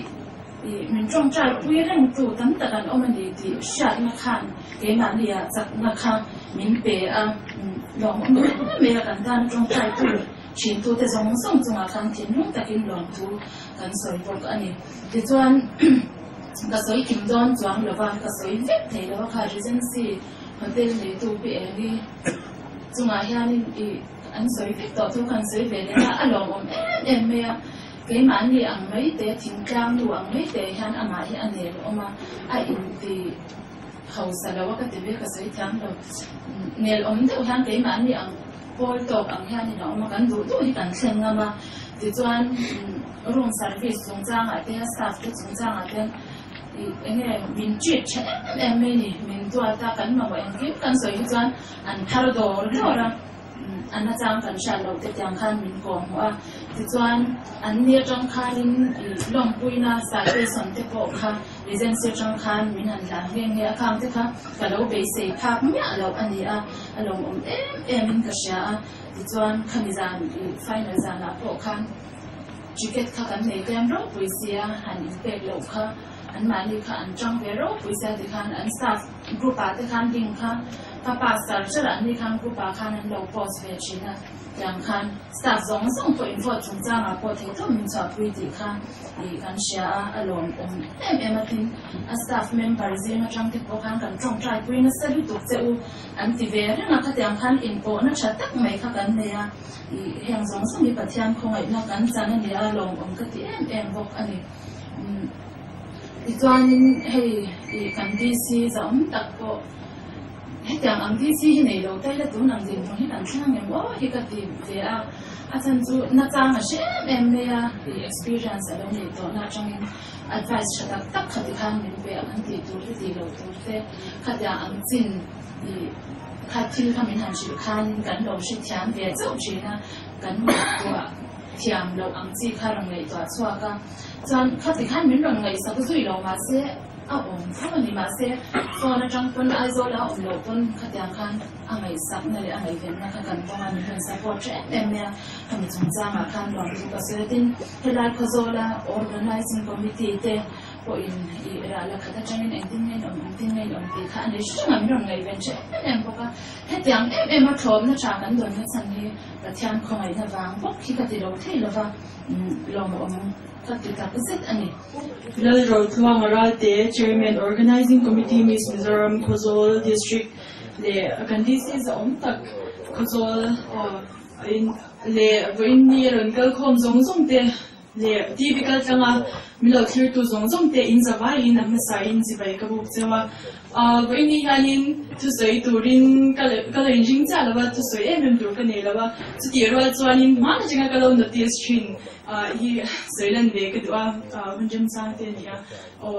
i min tawngtai pui reng tu tam tak an awm a ni tih hriatna khan keimahni ah chakna kha min pe a, lawmawm em mai a kan tan tawngtai tu thintute zawng zawng chungah khan thinlung takin lawmthu kan sawi bawk a ni. Tichuan, ka sawi kim dawn chuang lo va, ka sawi vek thei lo a kha Regency Hotel neitu Pi Eng-i chungah hianin i an sawi vek tawh thu khan sawi ve leh a, a lawmawm em em mai a. Keimahni ang mai te, thingtlang nu ang mai te hian amah hi a nel awm a, a inti hausa lo a ka ti ve, ka sawi thiam lo. Nel awm deuh hian keimahni ang pawl tawk ang hianin a awm a, kan duh duh hi kan thlen ngam a. Tichuan room service chungchangah te, staff te chungchangah te ih eng nge min treat tha em em mai ni, min duat a, kan mamawh engkim kan sawi hi chuan an thar dawr dawr a, a nachang kan hriat loh te tiang khan min kawh hmuh a. Tichuan an ni atang khanin ih lawmpuina citation te pawh kha agency atang khan min han hlan nghe nghe a, khang te kha ka lo beisei phak miah loh a ni a, a lawmawm em em in ka hria a. Tichuan khami zan ih final zanah pawh khan ticket kha kan nei tlem ropui sia, han inpek loh kha anmahni kha an tang ve ropui sia tikhan an staff group ah te khan link kha ka pass char char a, anni khan group ah khan an lo post ve thin a, tiang khan staff zawng zawng pawh in vote chungchangah pawh theihtawp min chhuahpui tih kha ih kan hria a, a lawmawm em em a tin a staff member zing atang te pawh khan kan tawngtai pui nasa lutuk che u. An ti ve reng a, khatiang khan inpawhna tha tak mai kha kan nei a, ih heng zawng zawng hi Pathian khawngaihna kan chan a ni a, lawmawm ka ti em em bawk a ni. Umm tichuanin hei ih kan DC zahawm tak pawh hetiang ang DC hi nei lo ta ila tun ang dinhmun hi kan thleng ang em aw hi ka ti ve a, a chhan chu nachang a hre em em mai a, ih experience a lo neih tawhna atangin advice tha tak tak kha tikhan min pe a, kan tih tur te tih loh tur te. Khatiang ang chin i kha thil kha min han hrilh khanin kan lo hrethiam ve chauh thin a, kan ngaihtuah thiam loh ang chi kha rawn ngaihtuah chhuak a. Chuan khati khan min rawn ngaihsak zui lo mahse a awm tho a ni. Mahse phone atang pawn Aizawl a awm loh pawn khatiang khan a ngaihsakna leh a ngaihvenna kha kan tawng a, min rawn support tha em em mai a. Khami chungchangah khan lawm chu ka sawi a, tin helai Khawzawla Organising Committee te pawhin i rah la khat atangin engtin nge in awm, engtin nge in awm tih kha a ni hrang a, min rawn ngaihven tha em em bawk a. Hetiang em em a thlawpna tha kan dawnna chhan hi Pathian khawngaihna vang bawk hi ka ti lo thei lova, lawmawm ka ti tak zet a ni. Lalrotluanga Ralte, Chairman, Organising Committee Miss Mizoram Khawzawl District leh kan DC zahawm tak Khawzawl leh vawiin ni a rawn kalkhawm zawng zawng te Leh TV kal tlanga min lo thlirtu zawng zawng te in zavaiin a hmasa in chibai ka buk cheu a. Vawiin ni hianin thusawi turin ka ka lo inring chiah lo a, thusawi em em tur ka nei lo a. Chutih rual chuanin hmaan atanga ka lo notice thin hi sawi lan ve ka duh a, hun remchang te a ni a. Aw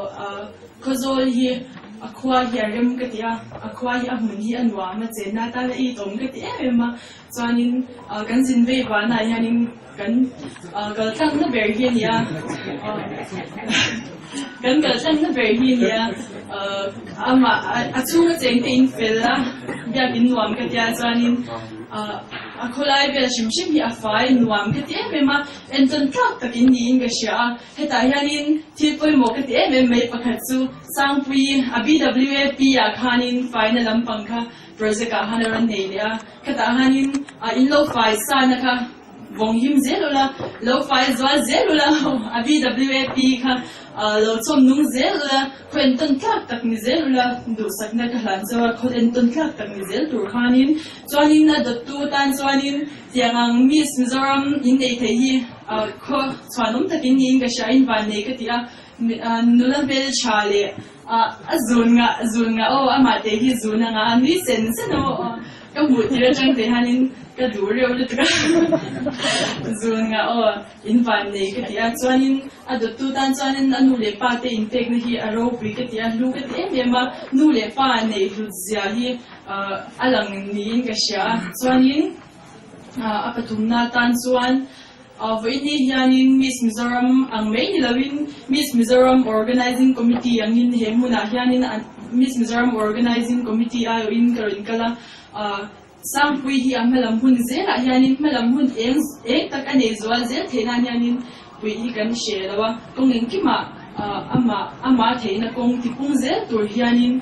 Khawzawl hi. A khua hi a rem ka ti a, a khua hi a hmun hi a nuam a chenna atan a itawm ka ti em em a. Chuanin kan zin vei vanah hianin kan kal tlangna ber hi a ni a, kan kal tlangna ber hi a ni a, amah a chhunga chengte in fel a, biakin nuam ka tia chuanin a khawlai vel hrim hrim hi a fai nuam ka ti em em a, entawn tlak takin niin ka hria a. Hetah hianin thil pawimawh ka ti em em mai pakhat chu Sangpui a BWAP ah khanin faina lampang kha project ah khan a rawn nei leh a, khatah khanin in lo fai sana kha vawng him zel ula, lo fai zual zel ula, a BWAP kha lo chawm nung zel ula, khaw entawn tlak tak ni zel ula, duhsakna ka hlan chauh a, khaw entawn tlak tak ni zel tur khanin chuanin a dawttu tan chuanin tiang ang Miss Mizoram in nei thei hi khaw chhuanawm takin niin ka hria, in van nei ka ti a, nula hmeltha leh A zun ngah zun ngah aw amah te hi zun a ngah a nui sen sen aw ka hmuh tir atang te hianin ka duh reuh lutuk a zun ngah aw in van nei ka ti a chuanin a dawttu tan chuanin a nu leh pa te inpekna hi a ropui ka ti a hlu ka ti em em a nu leh pa neih hlut zia hi a lang niin ka hria a chuanin a pathumna tan chuan Vawiini hianin Miss Mizoram ang mai ni loin Miss Mizoram Organizing Committee angin he hmunah hianin Miss Mizoram Organizing Committee aiawhin ka rawn kal a. Sangpui hi a hmalam hun zelah hianin hmalam hun eng eng tak a nei zual zel theih nan hianin puih hi kan hre lo a. Kawng engkimah amah amah theihna kawng tipung zel tur hianin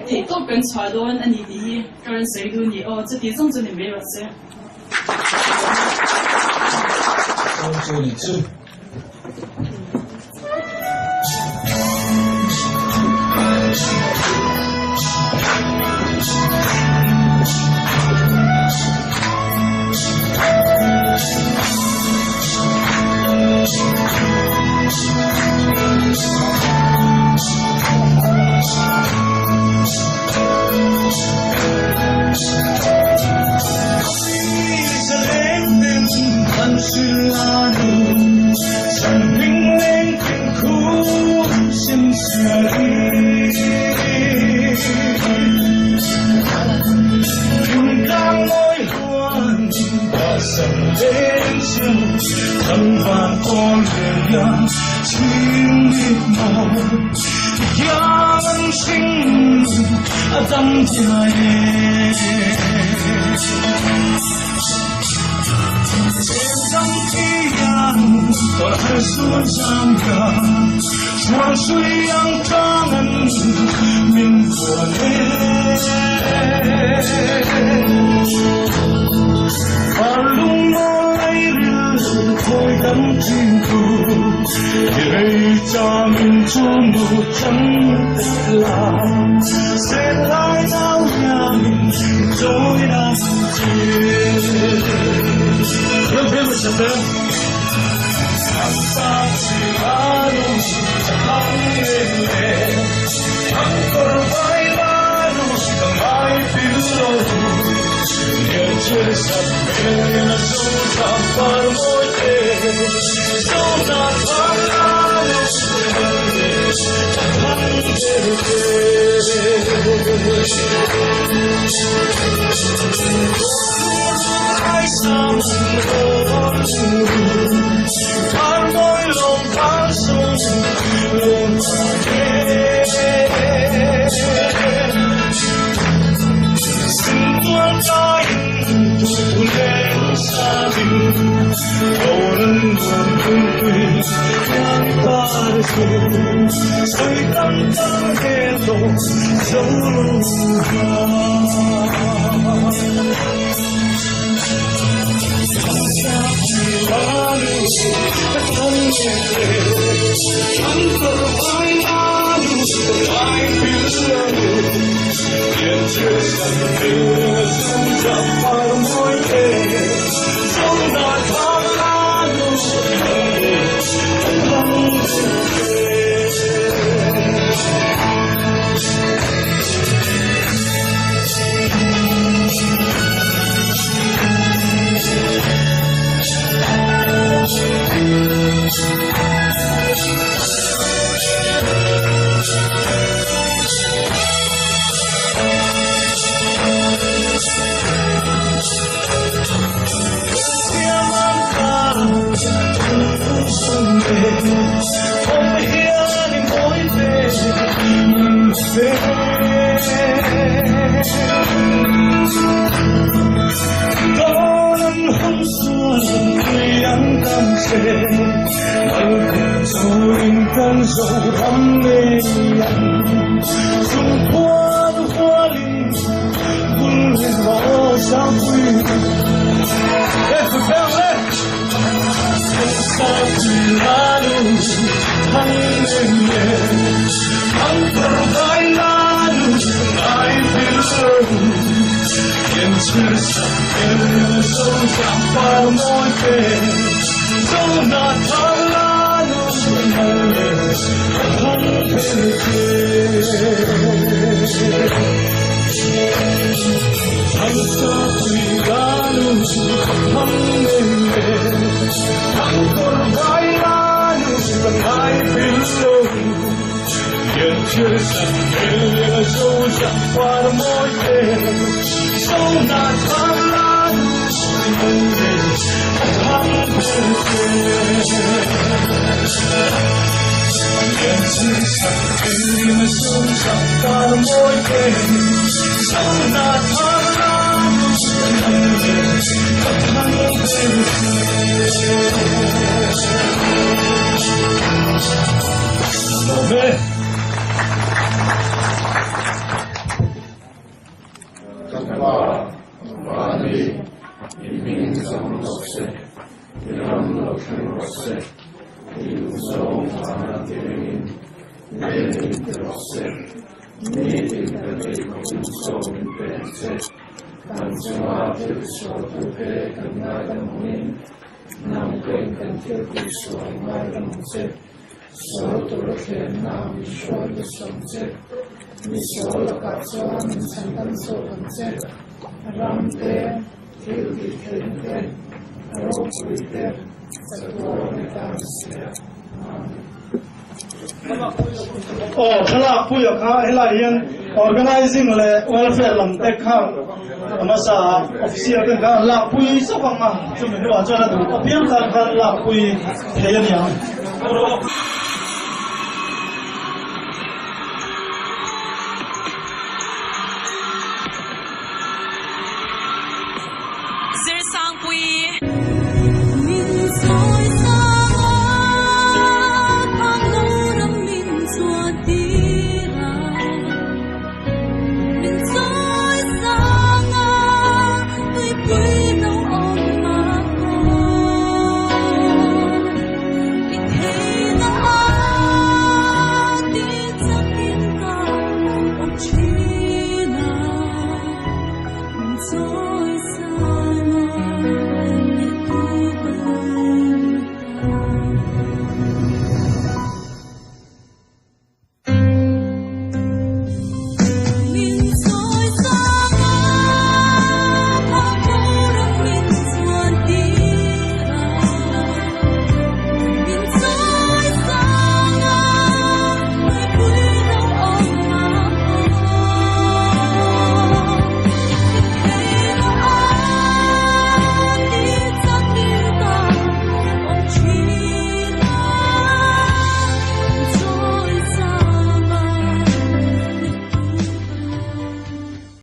theihtawp kan chhuah dawn a ni tih hi ka rawn sawi duh a ni. Aw chuti zawng chu ni mai rawh se. che Malkum chungin kan Zoram ngei ang Chung khuan hualin bul reng rawh Sangpui Le thuthleng le Sangpui lanu thang em em Thang thar vai lanu ngai vil lo Enchir sak em zo zam par mawi te Zo na thar lanu mal le ka thang ber che Thang sa pui lanu thang em em Thang kawr vai lanu ka ngai vil lo Enchir sak em zo zam par mawi te Zo na thar lanu mal le ka thang ber che Enchir sak em zo zam par mawi te Zo na thar lanu mal le ka thang ber che Love. Kan Pa, Vani, i hming zam rawh se, i ram lo thleng rawh se, i duhzawng vana ti ringin leng ti rawh se, nitin kan ei khawpin chaw min pe ang che, kan chunga thil sualtute kan ngaidam angin, nang pawhin kan thil tihsual ngaidam ang che. Sual tur a thlenna ah min hruai lut sawm che. Mi sual lakah chuan min chhan dam zawk ang che. Ram te, thil tih theihna te, ropui te, chatuan ni ta ang si a. Amen. Aw thlalak puia kha helai hian organizing leh welfare lam te kha a hmasa a official ten khan an lakpui zauh ang a chumi hnuah chuan a duh apiang tan khan lakpui thei a ni ang.